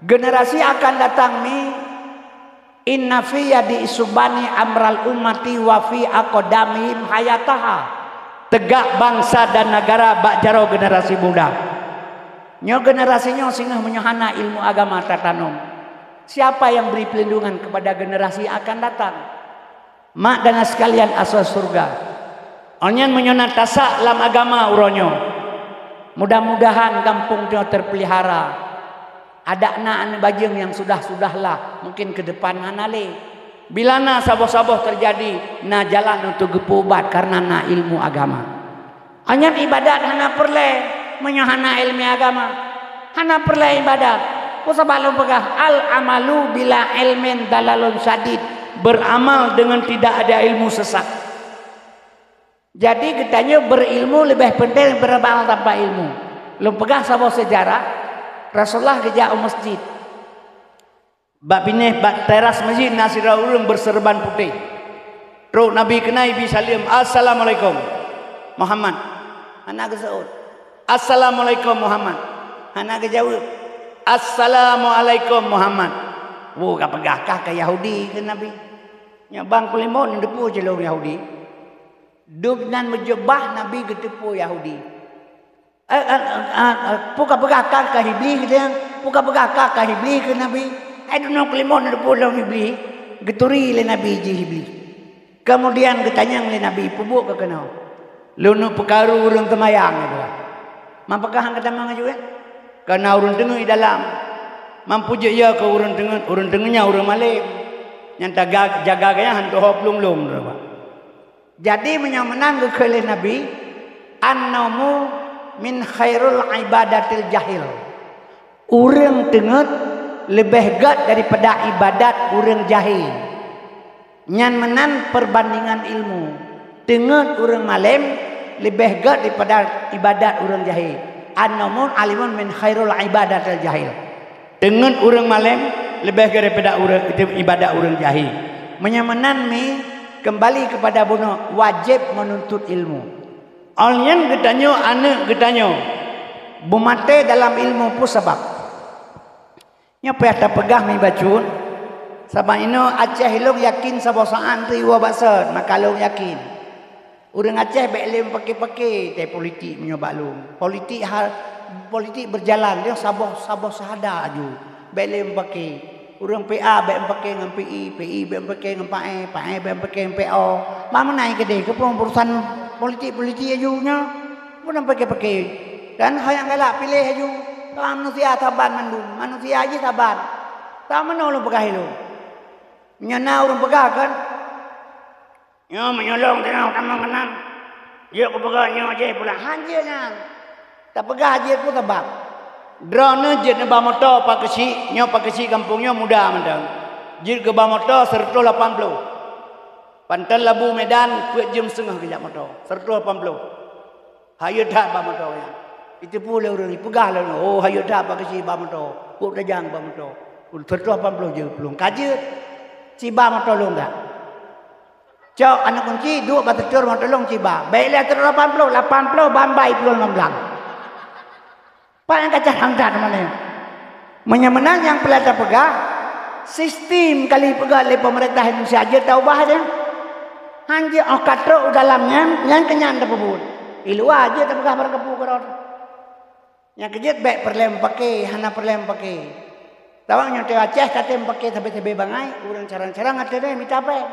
Generasi akan datang ni, inna fi yadi isubani amral ummati wa fi aqdamihim hayataha. Tegak bangsa dan negara bak jaroe generasi muda. Nyoe generasi nyoe singoh meunyoe hana ilmu agama tatanom. Siapa yang beri perlindungan kepada generasi akan datang? Mak dan sekalian asai surga. Awak nyan meunyoe na tasak lam agama uroe nyoe, mudah-mudahan gampông nyoe terpelihara. Adak na aneuk bajeueng nyang sudah-sudah lah, mungkin keu depan hana lé. Bila na saboh-saboh teujadi, na jalan untuk geupeuubat karena na ilmu agama. Awak nyan ibadat hana peureulèe meunyoe hana iéleumé agama. Hana peureulèe ibadat. Peue sabab lôn peugah, "Al-amalu bila ilmin dalalun syadid." Beramal dengan tidak ada ilmu sesat. Jadi geutanyoe beurilmu leubeh penting beramal tanpa ilmu. Lôn peugah saboh seujarah, Rasulullah geujak u masjid. Bak binéh, bak teras masjid na sidroe ureueng beuseureuban putéh. Trok Nabi keunoe ibi saleuem, "Assalamualaikum, Muhammad." Hana geuseuôt. "Assalamualaikum, Muhammad." Hana geujaweueb. "Assalamualaikum, Muhammad." Woe, ka peugah kah ka Yahudi keu Nabi. Nyoe bang keulimon neuteupeue cilong Yahudi. Dum nan meujubah Nabi geuteupeue Yahudi. Eh, eh, eh, eh, eh, peue ka peugah kah ka Iblih keu dia? Peue ka peugah kah ka Iblih keu Nabi? Hai dunong keulimon neuteupeue lom Iblih. Geuturi lé Nabi jih Iblih. Kemudian geutanyong lé Nabi, "Peubuet keu keunoe?" "Lôn neuk peukaru ureueng teumayang," geupeugah. "Man pakon han geutamong laju, eh?" "Keu na ureueng teungeut di dalam." "Man peue jeuet yo keu ureueng teungeut?" "Ureueng teungeut nyan ureueng malém. Nyang taga-, jaga geuh nyan han teuho plueng lôn," geupeugah. Jadi meunyoe meunan geukheun lé Nabi, "An-naumu min khairul ibadatil jahil." Ureueng teungeut leubeh gét daripada ibadat ureueng jahé. Nyan meunan peubandingan ilmu. Teungeut ureueng malém leubeh gét daripada ibadat ureueng jahé. An-naumu alimun min khairul ibadatil jahil. Teungeut ureueng malém leubeh gét daripada ureueng, ibadat ureueng jahé. Meunyoe meunan mi, keumbali keupada bunoe, wajéb meununtut ilmu. Óh lheueh nyan geutanyoe, aneuk geutanyoe, beumaté dalam ilmu peue sabab? Nyoe payah tapeugah mi bacut, sabab inoe Aceh ilong yakin saboh saát teuiwoe bak sot, maka lôn yakin. Ureuëng Aceh bék lé meupaké-paké teuh politik meunyoe bak lôn. Politik ha-, politik beujalan, lheueh saboh-saboh syahada aju. Bék lé meupaké. Ureuëng P A bék meupaké ngon P I, P I bék meupaké ngon P A, P A bék meupaké ngon P O. Ban meunan keudeh, keupeue urusan politik-politik aju nyoe? Peue na paké-paké? Dan hai nyang galak piléh aju. Ka manusia saban mandum, manusia jih saban. Tameunoe lôn peugah ilôn. Meunyoe na ureuëng peugah kan, "Nyoe meunyoe lôn teunoh tamong keunan, jeuet kupeugah nyoe jih pulang." Hanjeuet nyan. Tapeugah jeuet peue sabab? Droeneuh jeuet neuba moto Pak Keuchik, nyoe Pak Keuchik gampông nyoe muda mantong. Jeuet geuba moto seureutôh lapan ploh. Panton Labu Medan peuet jeuem seungoh geujak moto, seureutôh lapan ploh. Hayeu that ba moto nyan. Iteupeue lé ureuëng, ipeugah lé ureuëng, "Oh, hayeu that Pak Keuchik ba moto, peuet tajang ba moto." Seureutôh lapan ploh jeuet plueng. Ka jeuet, siba moto lôn dak. Cok aneuk kunci, duek bak seuteur moto lôn siba. Bék lé seureutôh lapan ploh, lapan ploh ban ba iploh limong blang. Pat nyang ka carang that meunan. Meunyoe meunan nyang peureulée tapeugah, sistem kali peugah lé peumeurintah Indonesia jeuet taubah nyan. Hanjeuet óh ka trok u dalam nyan, nyan keu nyan tapeubuet. I luwa jeuet tapeugah barang kapeue keudroe. Nyang keujeuet bék peureulée meupaké, hana peureulée meupaké. Tawang nyoe teuh Aceh ka tém meupaké sabe-sabe bangai, ureuëng carang-carang até deh mita péng.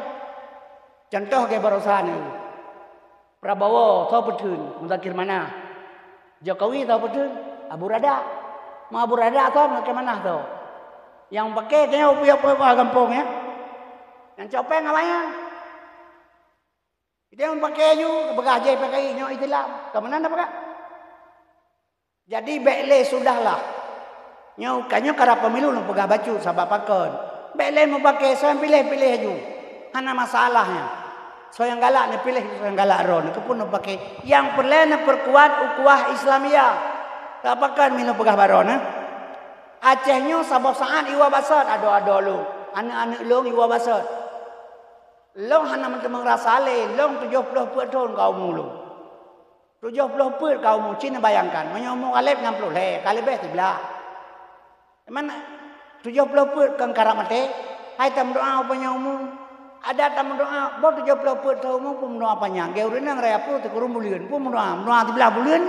Contoh lagée barosan nyoe. Prabowo, soe peutheun? Muzakir Manaf. Jokowi, soe peutheun? Abu Radak. Meu Abu Radak soe, Muzakir Manaf soe. Nyang paké tanyoe piôh-piôh gampông nyan. Nyang cok péng awaknyan. Tanyoe paké aju, peugah jih P K I nyoe Islam. Ka meunan tapeugah. Jadi, bék lé, sudahlah. Nyoe, ka nyoe karab pemilu lôn peugah bacut, sabab pakon. Bék lé meupaké, soe nyang piléh, piléh aju. Hana masalah nyan. Soe nyang galak neupiléh, soe nyang galak droeneuh, keupeue neupaké. Nyang peureulée neupeurkuat ukhuwah Islamiyah. Sabab pakon meunyoe peugah baroe neuh. Aceh nyoe saboh saát iwa basot, adoe-adoe lôn, aneuk-aneuk lôn iwa basot. Lôn hana meuteumé rasa lé, lôn tujoh ploh peuet thon ka umu lôn. Tujoh ploh peuet ka umu, ci neubayangkan, meunyoe umu Khaled nam ploh lhée, ka leubeh siblaih. Teuma tujoh ploh peuet kon karab maté, hai tameudoá ubak nyang umu. Adat tameudoá, boh tujoh ploh peuet thon umu peumeudoá panyang, geu ureuëng nyang raya ploh teukureueng buleuen, peumeudoá, meudoá siblaih buleuen.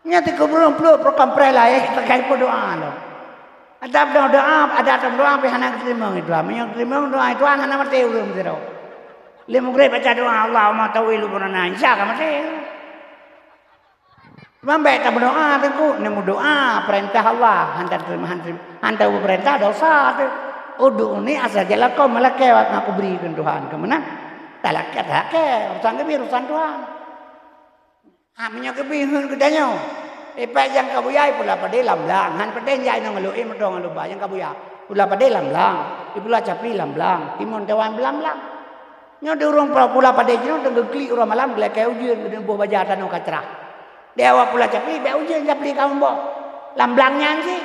Nyan teukureueng ploh, ploh kampréh laén, takai peudoá lom. Adat doá, adat doá pih hana geuteurimong itu. Meunyoe geuteurimong doá itu, hana maté ureuëng sidroe. Lé mugreb baca doa, "Allahumma tawil umurana," insya ka maté. Cuma bék tameudoá teungku, neumeudoá peurintah Allah, hana teurimong, hana teurimong, hana teupeurintah dosa teuh. "Ud'uni astajib lakum," lakée ngon kubri keu Tuhan, keu meunan. Talakée, talakée, urusan geubi urusan Tuhan. Ha, meunyoe geubi heuet geutanyoe. Ipat nyang ka buya ipula padé lam blang, han padé jak inong lôn, eh, meudoe ngon luba nyang ka buya. Pula padé lam blang, ipula capli lam blang, timon tawan blang-blang. Nyoe di ureuëng pula, pula padé jinoe teungoh geuklik uroe malam geulakée ujeuen, geudeueng boh baja tanoh ka crah. Di awak pula capli bék ujeuen, capli ka muboh. Lam blang nyan cit.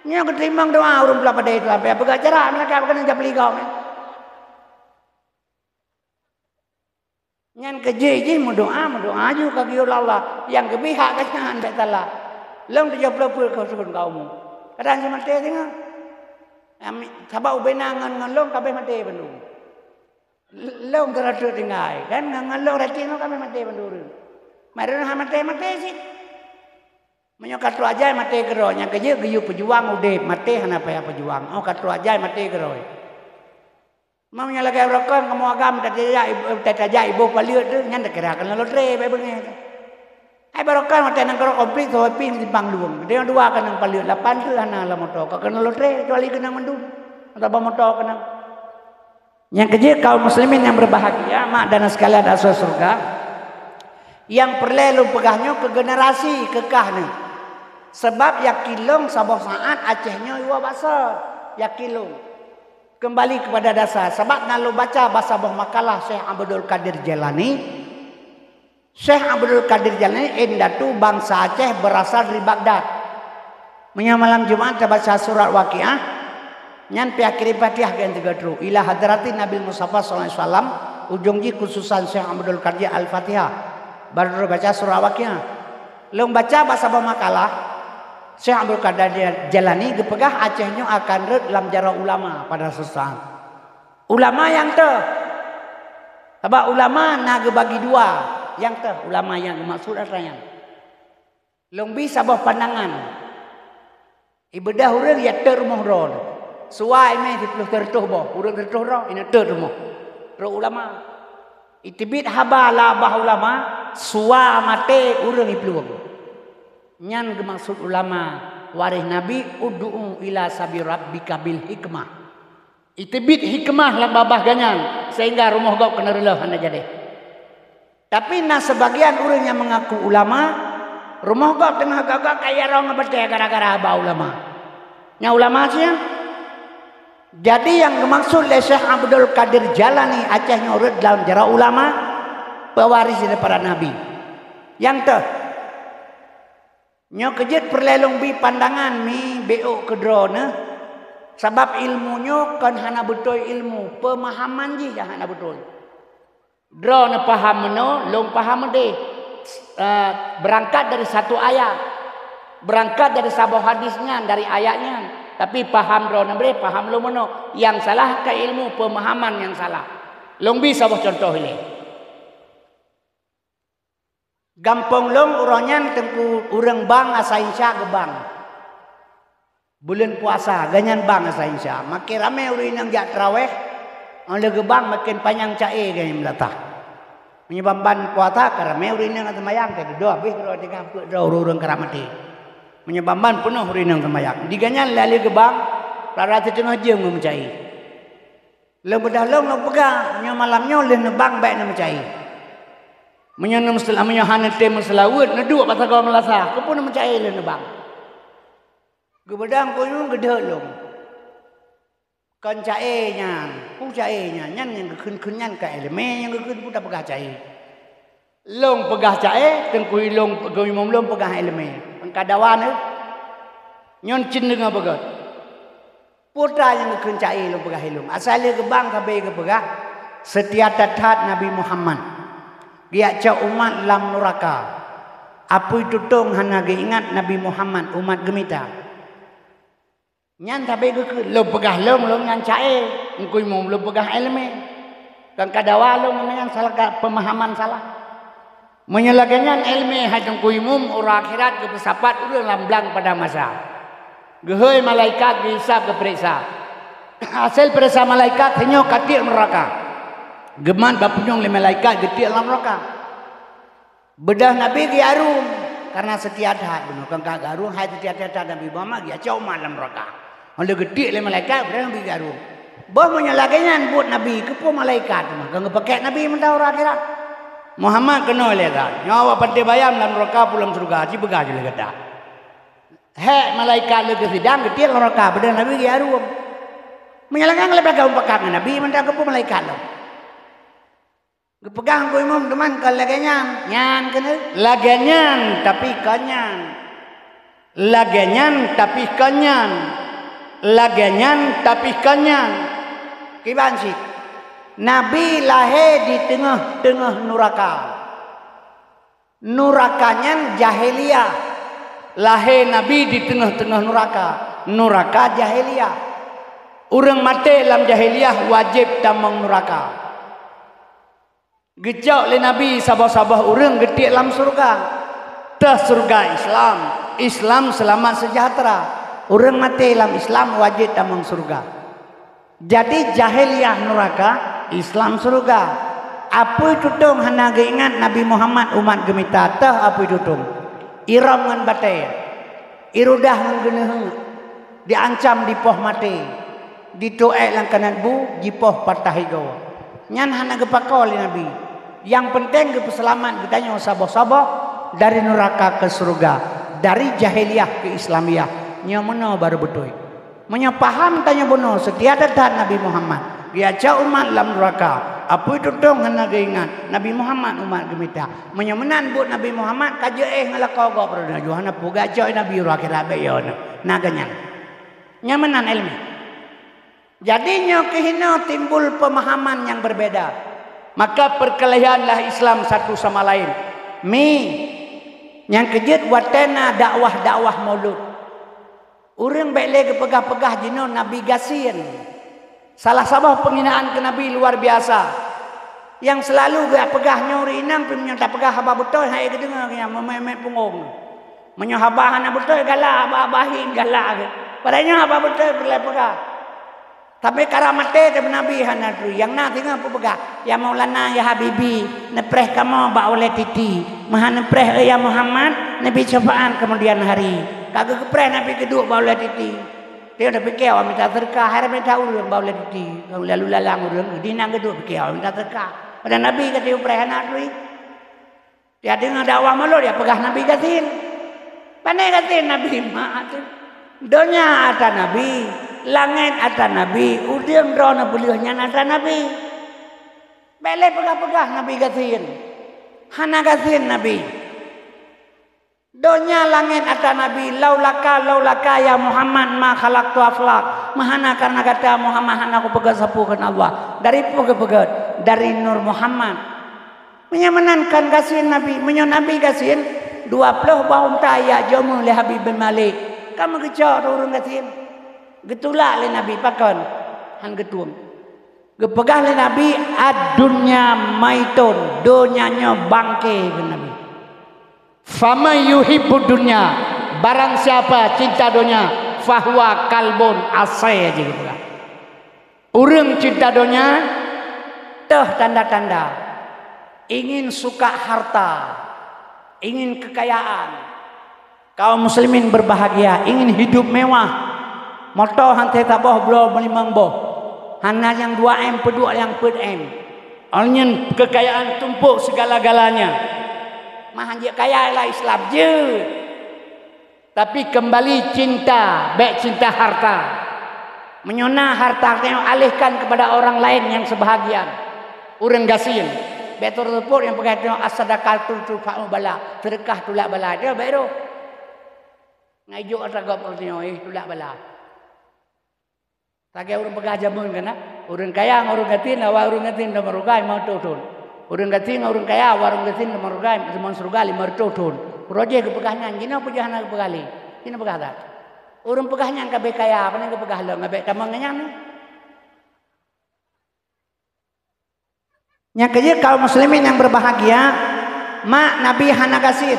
Nyoe geuteurimong doá ureuëng pula padé itu, sampai peugah cara meulakée keuneuk capli gob nyan. Nyan keujeuet jih meudoá, meudoá aju ka geuyue lé Allah. Nyang geubi hak geuhnyan bék salah. Lôn tujoh ploh peuet ka thon ka umu. Kadang si maté singoh. Ami-, sabab ubena ngon, ngon lôn ka abéh maté bandum. L-, lôn teulatôt tinggai, kan? Ngon, ngon lôn ratik nyoe ka abéh maté bandum ureuëng. Mari lôn hana maté-maté cit. Meunyoe ka trok ajai maté keudroe, nyang keujeuet geuyue peujuang udeb, maté hana payah peujuang. Oh, ka trok ajai maté keudroe. Meunyoe lagée ureuëng kon kamoe agam tatajak, tatajak iboh paleuet teuh, nyan takira keuneuk lotre bak beungéh teuh. Hai barokon watée nanggroe konflik saboh pih simpang lueng. Geutanyoe dua keunong paleuet, lapan teuh hana lam moto, ka keuneuk lotre, kecuali keunong mandum. Atawa moto keunong. Nyang keujeuet kaum muslimin yang berbahagia, mak dan sekalian ahli syurga, nyang peureulée lôn peugah nyoe keu generasi keu kah nyoe. Sabab yakin lôn saboh saát Aceh nyoe iwoe bak sot. Yakin lôn. Kembali kepada dasar, sabab na lôn baca bak saboh makalah Syekh Abdul Qadir Jailani. Syekh Abdul Qadir Jailani indatu bansa Aceh berasal dari Baghdad. Meunyoe malam Jumat tabaca surat Waqiah, nyan pih akhiri Fatihah geuh teuga trok. Ila hadratin Nabil Mustafa sallallahu alaihi wasallam, ujong jih khususan Syekh Abdul Qadir Al-Fatihah. Baru baca surat Waqiah. Lôn baca bak saboh makalah, Syekh Abdul Qadir Jailani geupeugah Aceh nyoe akan rhot lam jaroe ulama pada suatu saat. Ulama nyang teuh. Sabab ulama na geubagi dua. Nyang teuh ulama nyang geumaksud atra nyan. Lôn bi saboh pandangan. Ibadah ureuëng nyang teuh rumoh droe. Suwa imé siplôh seureutôh boh, ureuëng seureutôh droe, inan teuh rumoh. Rot ulama. Iteubiet haba lam babah ulama, suwa maté ureuëng iplueng. Nyan geumaksud ulama waréh Nabi, "Ud'u ila sabi rabbika bil hikmah." Iteubiet hikmah lam babah geuhnyan, sehingga rumoh gob keuneuk reuloh hana jadi. Tapi na seubagian ureuëng nyang meungaku ulama, rumoh gob teungoh gob-gob kaya rong batée gara-gara haba ulama. Nyan ulama sian. Jadi nyang geumaksud lé Syekh Abdul Qadir Jalani Aceh nyoe rot dalam jaroe ulama, pewaris daripada Nabi. Nyang teuh, nyoe keujeuet peureulée lôn bi pandangan mi bék ôk keudroe neuh, sabab ilmu nyoe kon hana beutôi ilmu, peumahaman jih nyang hana beutôi. Droe neupaham meunoe, lôn paham meudeh. Eh, beurangkat dari satu ayat. Beurangkat dari saboh hadis nyan, dari ayat nyan. Tapi paham droe neubeh, paham lôn meunoe. Nyang salah ka ilmu, peumahaman nyang salah. Lôn bi saboh cuntoh ilée. Gampông lôn uroe nyan teungku ureuëng bang asa insya geubang. Buleuen puasa, geuhnyan bang asa insya. Makin ramé ureuëng inong jak teurawéh, óh lheueh geubang makin panyang ca-e geuhnyan meulatah. Meunyoe ban-ban puasa ka ramé ureuëng inong seumayang, ka dudoe habéh keudroe tinggai peuet droe ureuëng-ureuëng ka rab maté. Meunyoe ban-ban peunoh ureuëng inong seumayang. Di geuhnyan lheueh geubang, rara siteungoh jeuem ngon meuca-e. Lôn beudôh lôn, lôn peugah, nyoe malam nyoe lheueh neubang bék neumeuca-e. Meunyoe neumeuseula-, meunyoe hana tém meuseulaweuet, neuduek bak sagoe meulasah, keupeue neumeuca-e lheueh neubang. Geubeudôh kuyueng geudeuek lôn. Kon ca-e nyan, peue ca-e nyan, nyan nyang geukheun-kheun nyan ka iéleumé nyang geukheun peue tapeugah ca-e. Lôn peugah ca-e, teungku ilôn, geuimum lôn peugah iéleumé. Engka dawa neuh. Nyoe cit deungoe beugét. Peue atra nyang geukheun ca-e lôn peugah ilôn. Asai lheueh geubang sabe geupeugah, seutia that-that Nabi Muhammad. Geujak cok umat lam nuraka. Apui tutong hana geuingat Nabi Muhammad umat geumita. Nyan sabe geukheun, lôn peugah lôn, lôn nyan ca-e, engku imum lôn peugah iéleumé. Kon ka dawa lôn nyan salah ka peumahaman salah. Meunyoe lagée nyan iéleumé hai teungku imum, uroe akhirat geupeusapat ureuëng lam blang padang mahsyar. Geuhôi malaikat geuhisab geupeuriksa. Hasé peuriksa malaikat sinyoe ka tiek nuraka. Geumat bak punyueng lé malaikat geutiek lam nuraka. Beudôh Nabi geuarung, kareuna seutia that bunoe. Kon ka geuarung hai seutia that Nabi Muhammad, geujak cok umat lam nuraka. Óh lheueh geutiek lé malaikat, beudôh Nabi geuarung. Boh meunyoe lagée nyan buet Nabi, keupeue malaikat teuma kon geupakék Nabi mantong uroe akhirat. Muhammad keunoe lé gata. Nyoe awak panté bayam lam nuraka peue lam syeuruga, ci peugah ju lé gata. Hék malaikat lheueh geusidang geutiek lam nuraka, beudôh Nabi geuarung. Meunyoe lagée nyan leubeh geupakat ngon Nabi mantong keupeue malaikat lom. Geupeugah Teungku Imum teuma kon lagée nyan. Nyan keuneuk lagée nyan, tapi kon nyan. Lagée nyan, tapi kon nyan. Lagée nyan, tapi kon nyan. Kiban cit. Nabi lahé di teungoh-teungoh nuraka. Nuraka nyan jahiliyah. Lahé Nabi di teungoh-teungoh nuraka. Nuraka jahiliyah. Ureuëng maté lam jahiliyah wajéb tamong nuraka. Geucok lé Nabi saboh-saboh ureuëng geutiek lam syeuruga. Teuh syeuruga Islam, Islam seulamat seujahteura. Ureuëng maté lam Islam wajéb tamong syeuruga. Jadi jahiliyah nuraka, Islam syeuruga. Apui tutong hana geuingat Nabi Muhammad umat geumita, teuh apui tutong. Irôm ngon batée, irudah ngon geuneuheuk, diancam dipoh maté. Dituek lam kanat bu, jipoh patah igoe. Nyan hana geupakoe lé Nabi. Nyang peunteng geupeuseulamat geutanyoe saboh-saboh dari nuraka keu syeuruga, dari jahiliyah keu Islamiyah. Nyoe meunoe barô beutôi. Meunyoe paham tanyoe bunoe seutia that-that Nabi Muhammad, geujak cok umat lam nuraka, apui tutong hana geuingat Nabi Muhammad umat geumita. Meunyoe meunan buet Nabi Muhammad ka jeuet ngon lakoe gob droeneuh, hana peue geujak cok Nabi uroe akhirat bék yo na. Na geuh nyan. Nyan meunan iéleumé. Jadi nyoe keuh hinoe timbul peumahaman nyang beubeda. Maka peurkeulehanlah Islam satu sama laén. Mi, nyang keujeuet watée na dakwah-dakwah Maulud. Ureuëng bék lé geupeugah-peugah jinoe Nabi gasien. Salah saboh peunghinaan keu Nabi luar biasa. Nyang seulalu geupeugah nyoe ureuëng inong, pih meunyoe tapeugah haba beutôi, hai geudeungoe nyang meumèe-mèe punggong. Meunyoe haba hana beutôi, galak, haba-haba hi galak geuh. Padahai nyoe haba beutôi peureulèe peugah. Tapi kara maté teuh Nabi hana turi. Nyang na singoh peupeugah, "Ya Maulana, ya Habibi, neupreh kamoe bak ulèe titi. Meuhan neupreh, ya Muhammad, neubi syafaat keumudian hari." Ka geupreh Nabi geuduek bak ulèe titi. Dia dah pikir awak minta sedekah, hai minta ureuëng bak ulèe titi. Lalu lalang ureuëng, di nan geuduek pikir awak minta sedekah. Padahai Nabi ka teupreh hana turi. Dia deungoe dakwah mulod, dia peugah Nabi gasien. Pane gasien Nabi mak tu. Donya atra Nabi, langét atra Nabi, udeueng droeneuh peuleueh nyan atra Nabi. Bèk lé peugah-peugah Nabi gasien. Hana gasien Nabi. Donya langét atra Nabi, laulaka, laulaka ya Muhammad ma khalaqtu aflak. Meuhana karena gata Muhammad hana kupeugét sapeue kheun Allah. Dari peue geupeugét? Dari nur Muhammad. Meunyoe meunan kan gasien Nabi, meunyoe Nabi gasien, dua ploh boh unta jak jok meuh lé Habib bin Malik. Ka meugeucok ureuëng gasien. Geutulak lé Nabi pakon? Han geutueng. Geupeugah lé Nabi, "Ad-dunya maitun, donya nyoe bangke," kheun Nabi. "Faman yuhibbud dunya," barang siapa cinta donya, "fahuwa kalbun," asèe jih geupeugah. Ureuëng cinta donya, toh tanda-tanda ingin suka harta, ingin kekayaan. Kaum muslimin berbahagia, ingin hidup mewah. Moto han teuh saboh, bloe meulimong boh. Hana nyang dua M, peuduek nyang peuet M. Awaknyan kekayaan tumpuk segala-galanya. Mah han jeuet kaya lah Islam jeuet. Tapi kembali cinta, bèk cinta harta. Meunyoe na harta, alihkan kepada orang lain nyang sebahagian. Ureuëng gasien, bèk teureuseupôt nyang peugah nyoe, "As-sadaqatu tudfa'u bala," sedekah tulak bala. Dia bèk roh. Ngai jok atra gob ureuëng nyoe, eh, tulak bala. Lagèe ureuëng peugah jameun kan, ureuëng kaya ngon ureuëng gasien, awai ureuëng gasien teuma syeuruga limong reutôh thon. Ureuëng gasien ngon ureuëng kaya, awai ureuëng gasien teuma syeuruga, teuma syeuruga limong reutôh thon. Uroe jih geupeugah nyan, jinoe peue jih hana geupeugah lé. Jinoe peugah that. Ureuëng peugah nyan ka bèk kaya, pane geupeugah lom, bèk tamong ngon nyan. Nyang keujeuet kaum muslimin nyang berbahagia, mak Nabi hana gasien.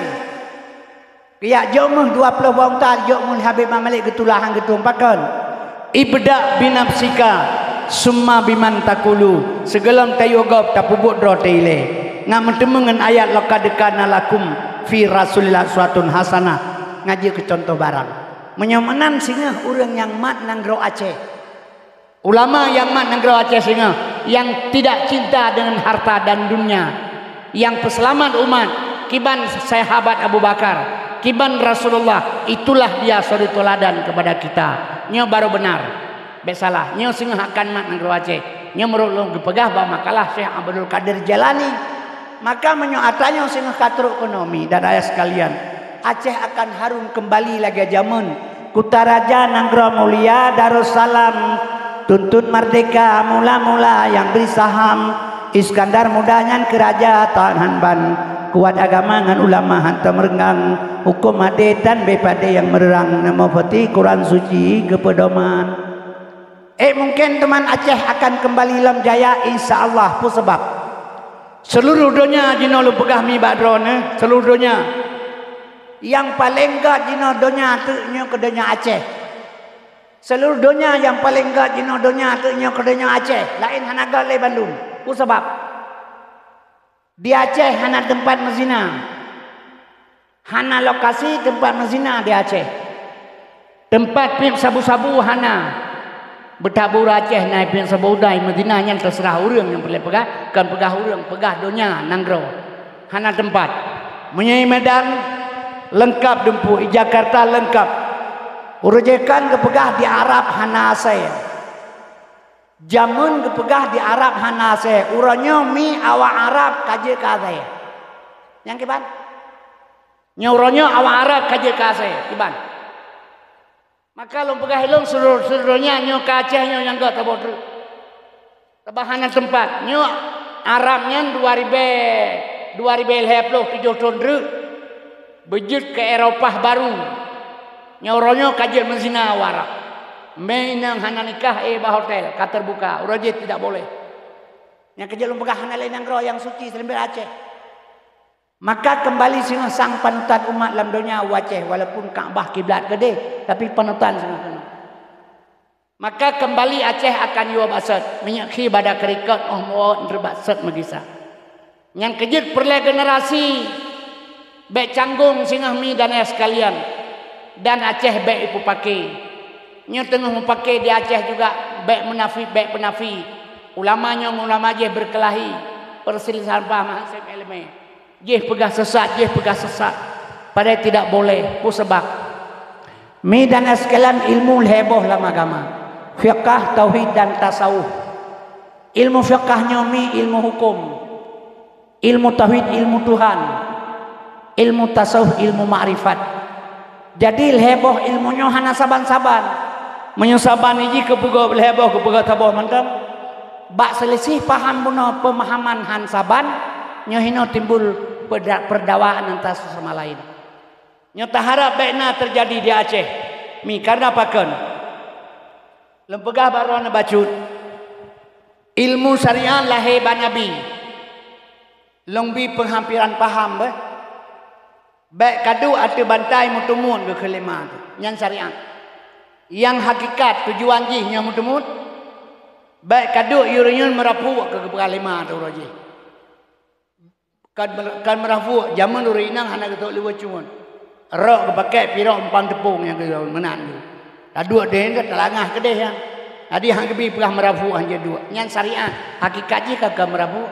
Geujak jok meuh dua ploh boh unta, jok meuh Habib Malik geutulak han geutueng pakon. "Ibda binafsika, summa biman takulu." Sigohlom tayue gob tapeubuet droe teuilée. Ngat meuteumé ngon ayat, "Laqad kana lakum fi Rasulillah uswatun hasanah." Ngat jeuet keu cuntoh barang. Meunyoe meunan singoh ureuëng nyang mat nanggroe Aceh. Ulama nyang mat nanggroe Aceh singoh, yang tidak cinta dengan harta dan dunia, yang peuseulamat umat, kiban sahabat Abu Bakar, kiban Rasulullah, itulah dia suri teladan kepada kita. Nyoe baru benar. Bèk salah, nyoe singoh akan mat nanggroe Aceh. Nyoe meunurot lôn geupeugah bak makalah Syekh Abdul Qadir Jailani. Maka meunyoe atra nyoe singoh ka trok keunoe, mi dan ayah sekalian, Aceh akan harum kembali lagèe jameun. Kutaraja nanggroe mulia Darussalam, tuntut merdeka mula-mula nyang bri saham. Iskandar Muda nyan keu raja tahan ban, kuat agama ngon ulama hantom reunggang, huköm adé dan B P D nyang meureurang, neumeupeuti Quran Suci keu peudoman. Eh, mungken teuma Aceh akan keumbali lom jaya, insya Allah. Peue sabab? Seuluruh donya jinoe lôn peugah mi bak droeneuh, seuluruh donya. Nyang paleng göt jinoe donya teuk nyoe keu donya Aceh. Seuluruh donya nyang paleng göt jinoe donya teuk nyoe keu donya Aceh, laén hana göt lé bandum. Peue sabab? Di Aceh hana teumpat meuzina. Hana lokasi teumpat meuzina di Aceh. Teumpat piep sabu-sabu hana. Beutabur Aceh na piep sabu udai meuzina, nyan teuseurah ureuëng nyang peureulée peugah, kon peugah ureuëng, peugah donya nanggroe. Hana teumpat. Meunyoe Medan, leungkab dumpeue, i Jakarta leungkab. Uroe jih kan geupeugah di Arab hana asèe. Jameun geupeugah di Arab hana asèe, uroe nyoe mi awak Arab ka jeuet keu asèe. Nyang kiban? Nyoe uroe nyoe awak Arab ka jeuet keu asèe, kiban? Maka lôn peugah ilôn seuluruh, seuluruh donya nyoe keu Aceh nyoe nyang göt saboh treuk. Sabab hana teumpat. Nyoe Arab nyan dua ribèe, dua ribèe lhèe ploh tujoh thon treuk. Beujeuet keu Eropah baru. Nyoe uroe nyoe ka jeuet meuzina u Arab. Mé inong hana nikah, eh, bak hotel, ka teubuka. Uroe jih tidak boleh. Nyang keujeuet lôn peugah hana lé nanggroe nyang suci seuleubeh Aceh. Maka keumbali singoh sang panutan umat lam donya u Aceh, walaupun Ka'bah kiblat keudeh, tapi panutan singoh keunoe. Maka keumbali Aceh akan yue bak sot, meunyoe khi bada keurikot óh muwot nreubak sot meugisa. Nyang keujeuet peureulée generasi, bék canggung singoh mi dan ayah sekalian, dan Aceh bék ipeupaké. Nyoe teungoh meupaké di Aceh juga, bék munafik, bék peunafi. Ulama nyoe ngon ulama jih beurkeulahi, peuseuleusoh sampah meuhaseb iéleumé. Jih peugah sesat, jih peugah sesat. Padahai tidak boleh. Peue sabab? Mi dan sekalian, ilmu lhée boh lam agama. Fiqah, tauhid dan tasawuf. Ilmu fiqah nyoe mi ilmu hukum. Ilmu tauhid, ilmu Tuhan. Ilmu tasawuf, ilmu makrifat. Jadi lhée boh ilmu nyoe hana saban-saban. Meunyoe saban jih keupeugah lhée boh, keupeugah saboh mantong. Bak seulisih paham bunoe peumahaman han saban, nyoe hinoe timbul peuda-, peurdawaan antara sesama laén. Nyoe taharab bék na teujadi di Aceh. Mi, kareuna pakon? Lôn peugah bak droeneuh bacut. Ilmu syariat lahé bak Nabi. Lôn bi penghampiran paham beh. Bék kaduek ateueh bantai meuteumut geukheun lé ma teuh. Nyan syariat. Nyang hakikat tujuan jih nyoe meuteumut. Bék kaduek yue reunyeun meurapuk keu geupeugah lé ma teuh uroe jih. Kan, kan meurapuk, jameun ureuëng inong hana geusok liweuet cungon. Rok geupakék pirok umpang teupông nyang geu-, meunan geuh. Taduek deh, talangah keudeh nyan. Jadi hana geubi peugah meurapuk, hana jeuet duek. Nyan syariat, hakikat jih ka, ka meurapuk.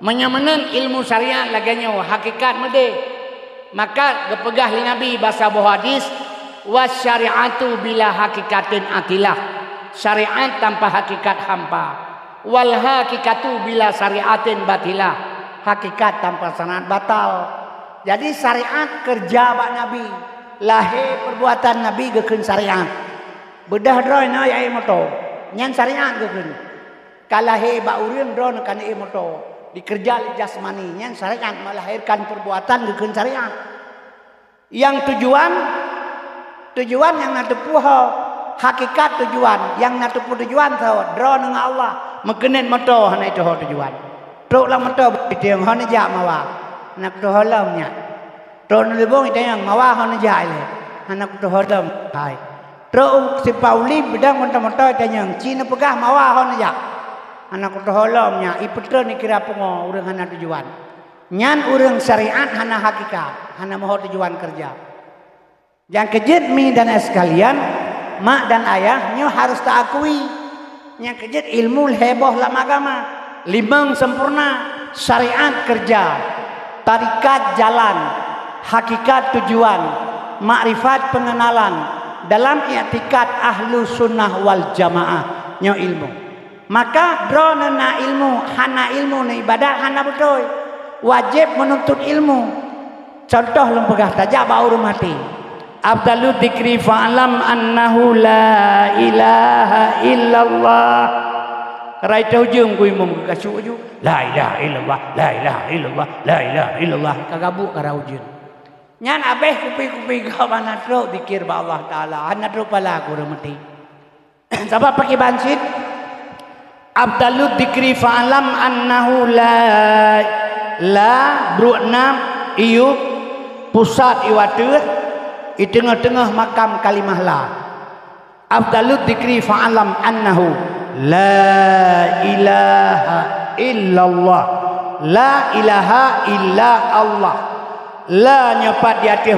Meunyoe meunan ilmu syariat lagée nyoe, hakikat meudeh. Maka geupeugah lé Nabi bak saboh hadis, "Wasyari'atu bila hakikatin atilah." Syariat tanpa hakikat hampa. "Wal hakikatu bila syari'atin batilah." Hakikat tanpa syariat batal. Jadi syariat keureuja bak Nabi. Lahé peurbuatan Nabi geukheun syariat. Beudôh droeneuh nyang ék moto, nyan syariat geukheun. Ka lahé bak ureuëng droeneuh ka neuék moto, dikeureuja lé jasmani, nyan syariat melahirkan peurbuatan geukheun syariat. Nyang tujuan, tujuan nyang na teupeue ho, hakikat tujuan, nyang na teupeue tujuan saho, droeneuh ngon Allah, meukeuneuk moto hana iteuho tujuan. Trok lam moto beuteueng ho neujak mawa, hana kuteuho lom nyak. Trok neulibong itanyong mawa ho neujak ilée, hana kuteuho lom hai. Trok u simpang Uli beudang moto-moto itanyong ci neupeugah mawa ho neujak, hana kuteuho lom nyak. Ipeutreun ikira pungo ureuëng hana tujuan. Nyan ureuëng syariat hana hakikat, hana meuho tujuan keureuja. Nyang keujeuet mi dan ayah sekalian, mak dan ayah nyoe harus taakui. Nyang keujeuet ilmu lhée boh lam agama, limong sempurna, syariat keureuja, tarikat jalan, hakikat tujuan, makrifat pengenalan, dalam iktikad ahlu sunnah wal jamaah nyoe ilmu. Maka droeneuh na ilmu, hana ilmu neuibadat hana beutôi. Wajéb meununtut ilmu. Contoh lôn peugah, tajak bak ureuëng maté. Afdalu dzikri fa'lam annahu la ilaha illallah. Rai teuh ujeuen ku imum geukasuk aju. La ilaha illallah, la ilaha illallah, la ilaha illallah. Ka gabuk ka rai ujeuen. Nyan abéh kupi-kupi gob hana trok dzikir bak Allah Taala, hana trok pala ku ureuëng maté. Sabab pakriban cit? Afdalu dzikri fa'lam annahu la, la, bruek nam, iyub, pusat iwa teuh, i teungoh-teungoh makam kalimah la. Afdalu dzikri fa'lam annahu la ilaha illallah. La ilaha illa Allah. La nyoe pat di ateueh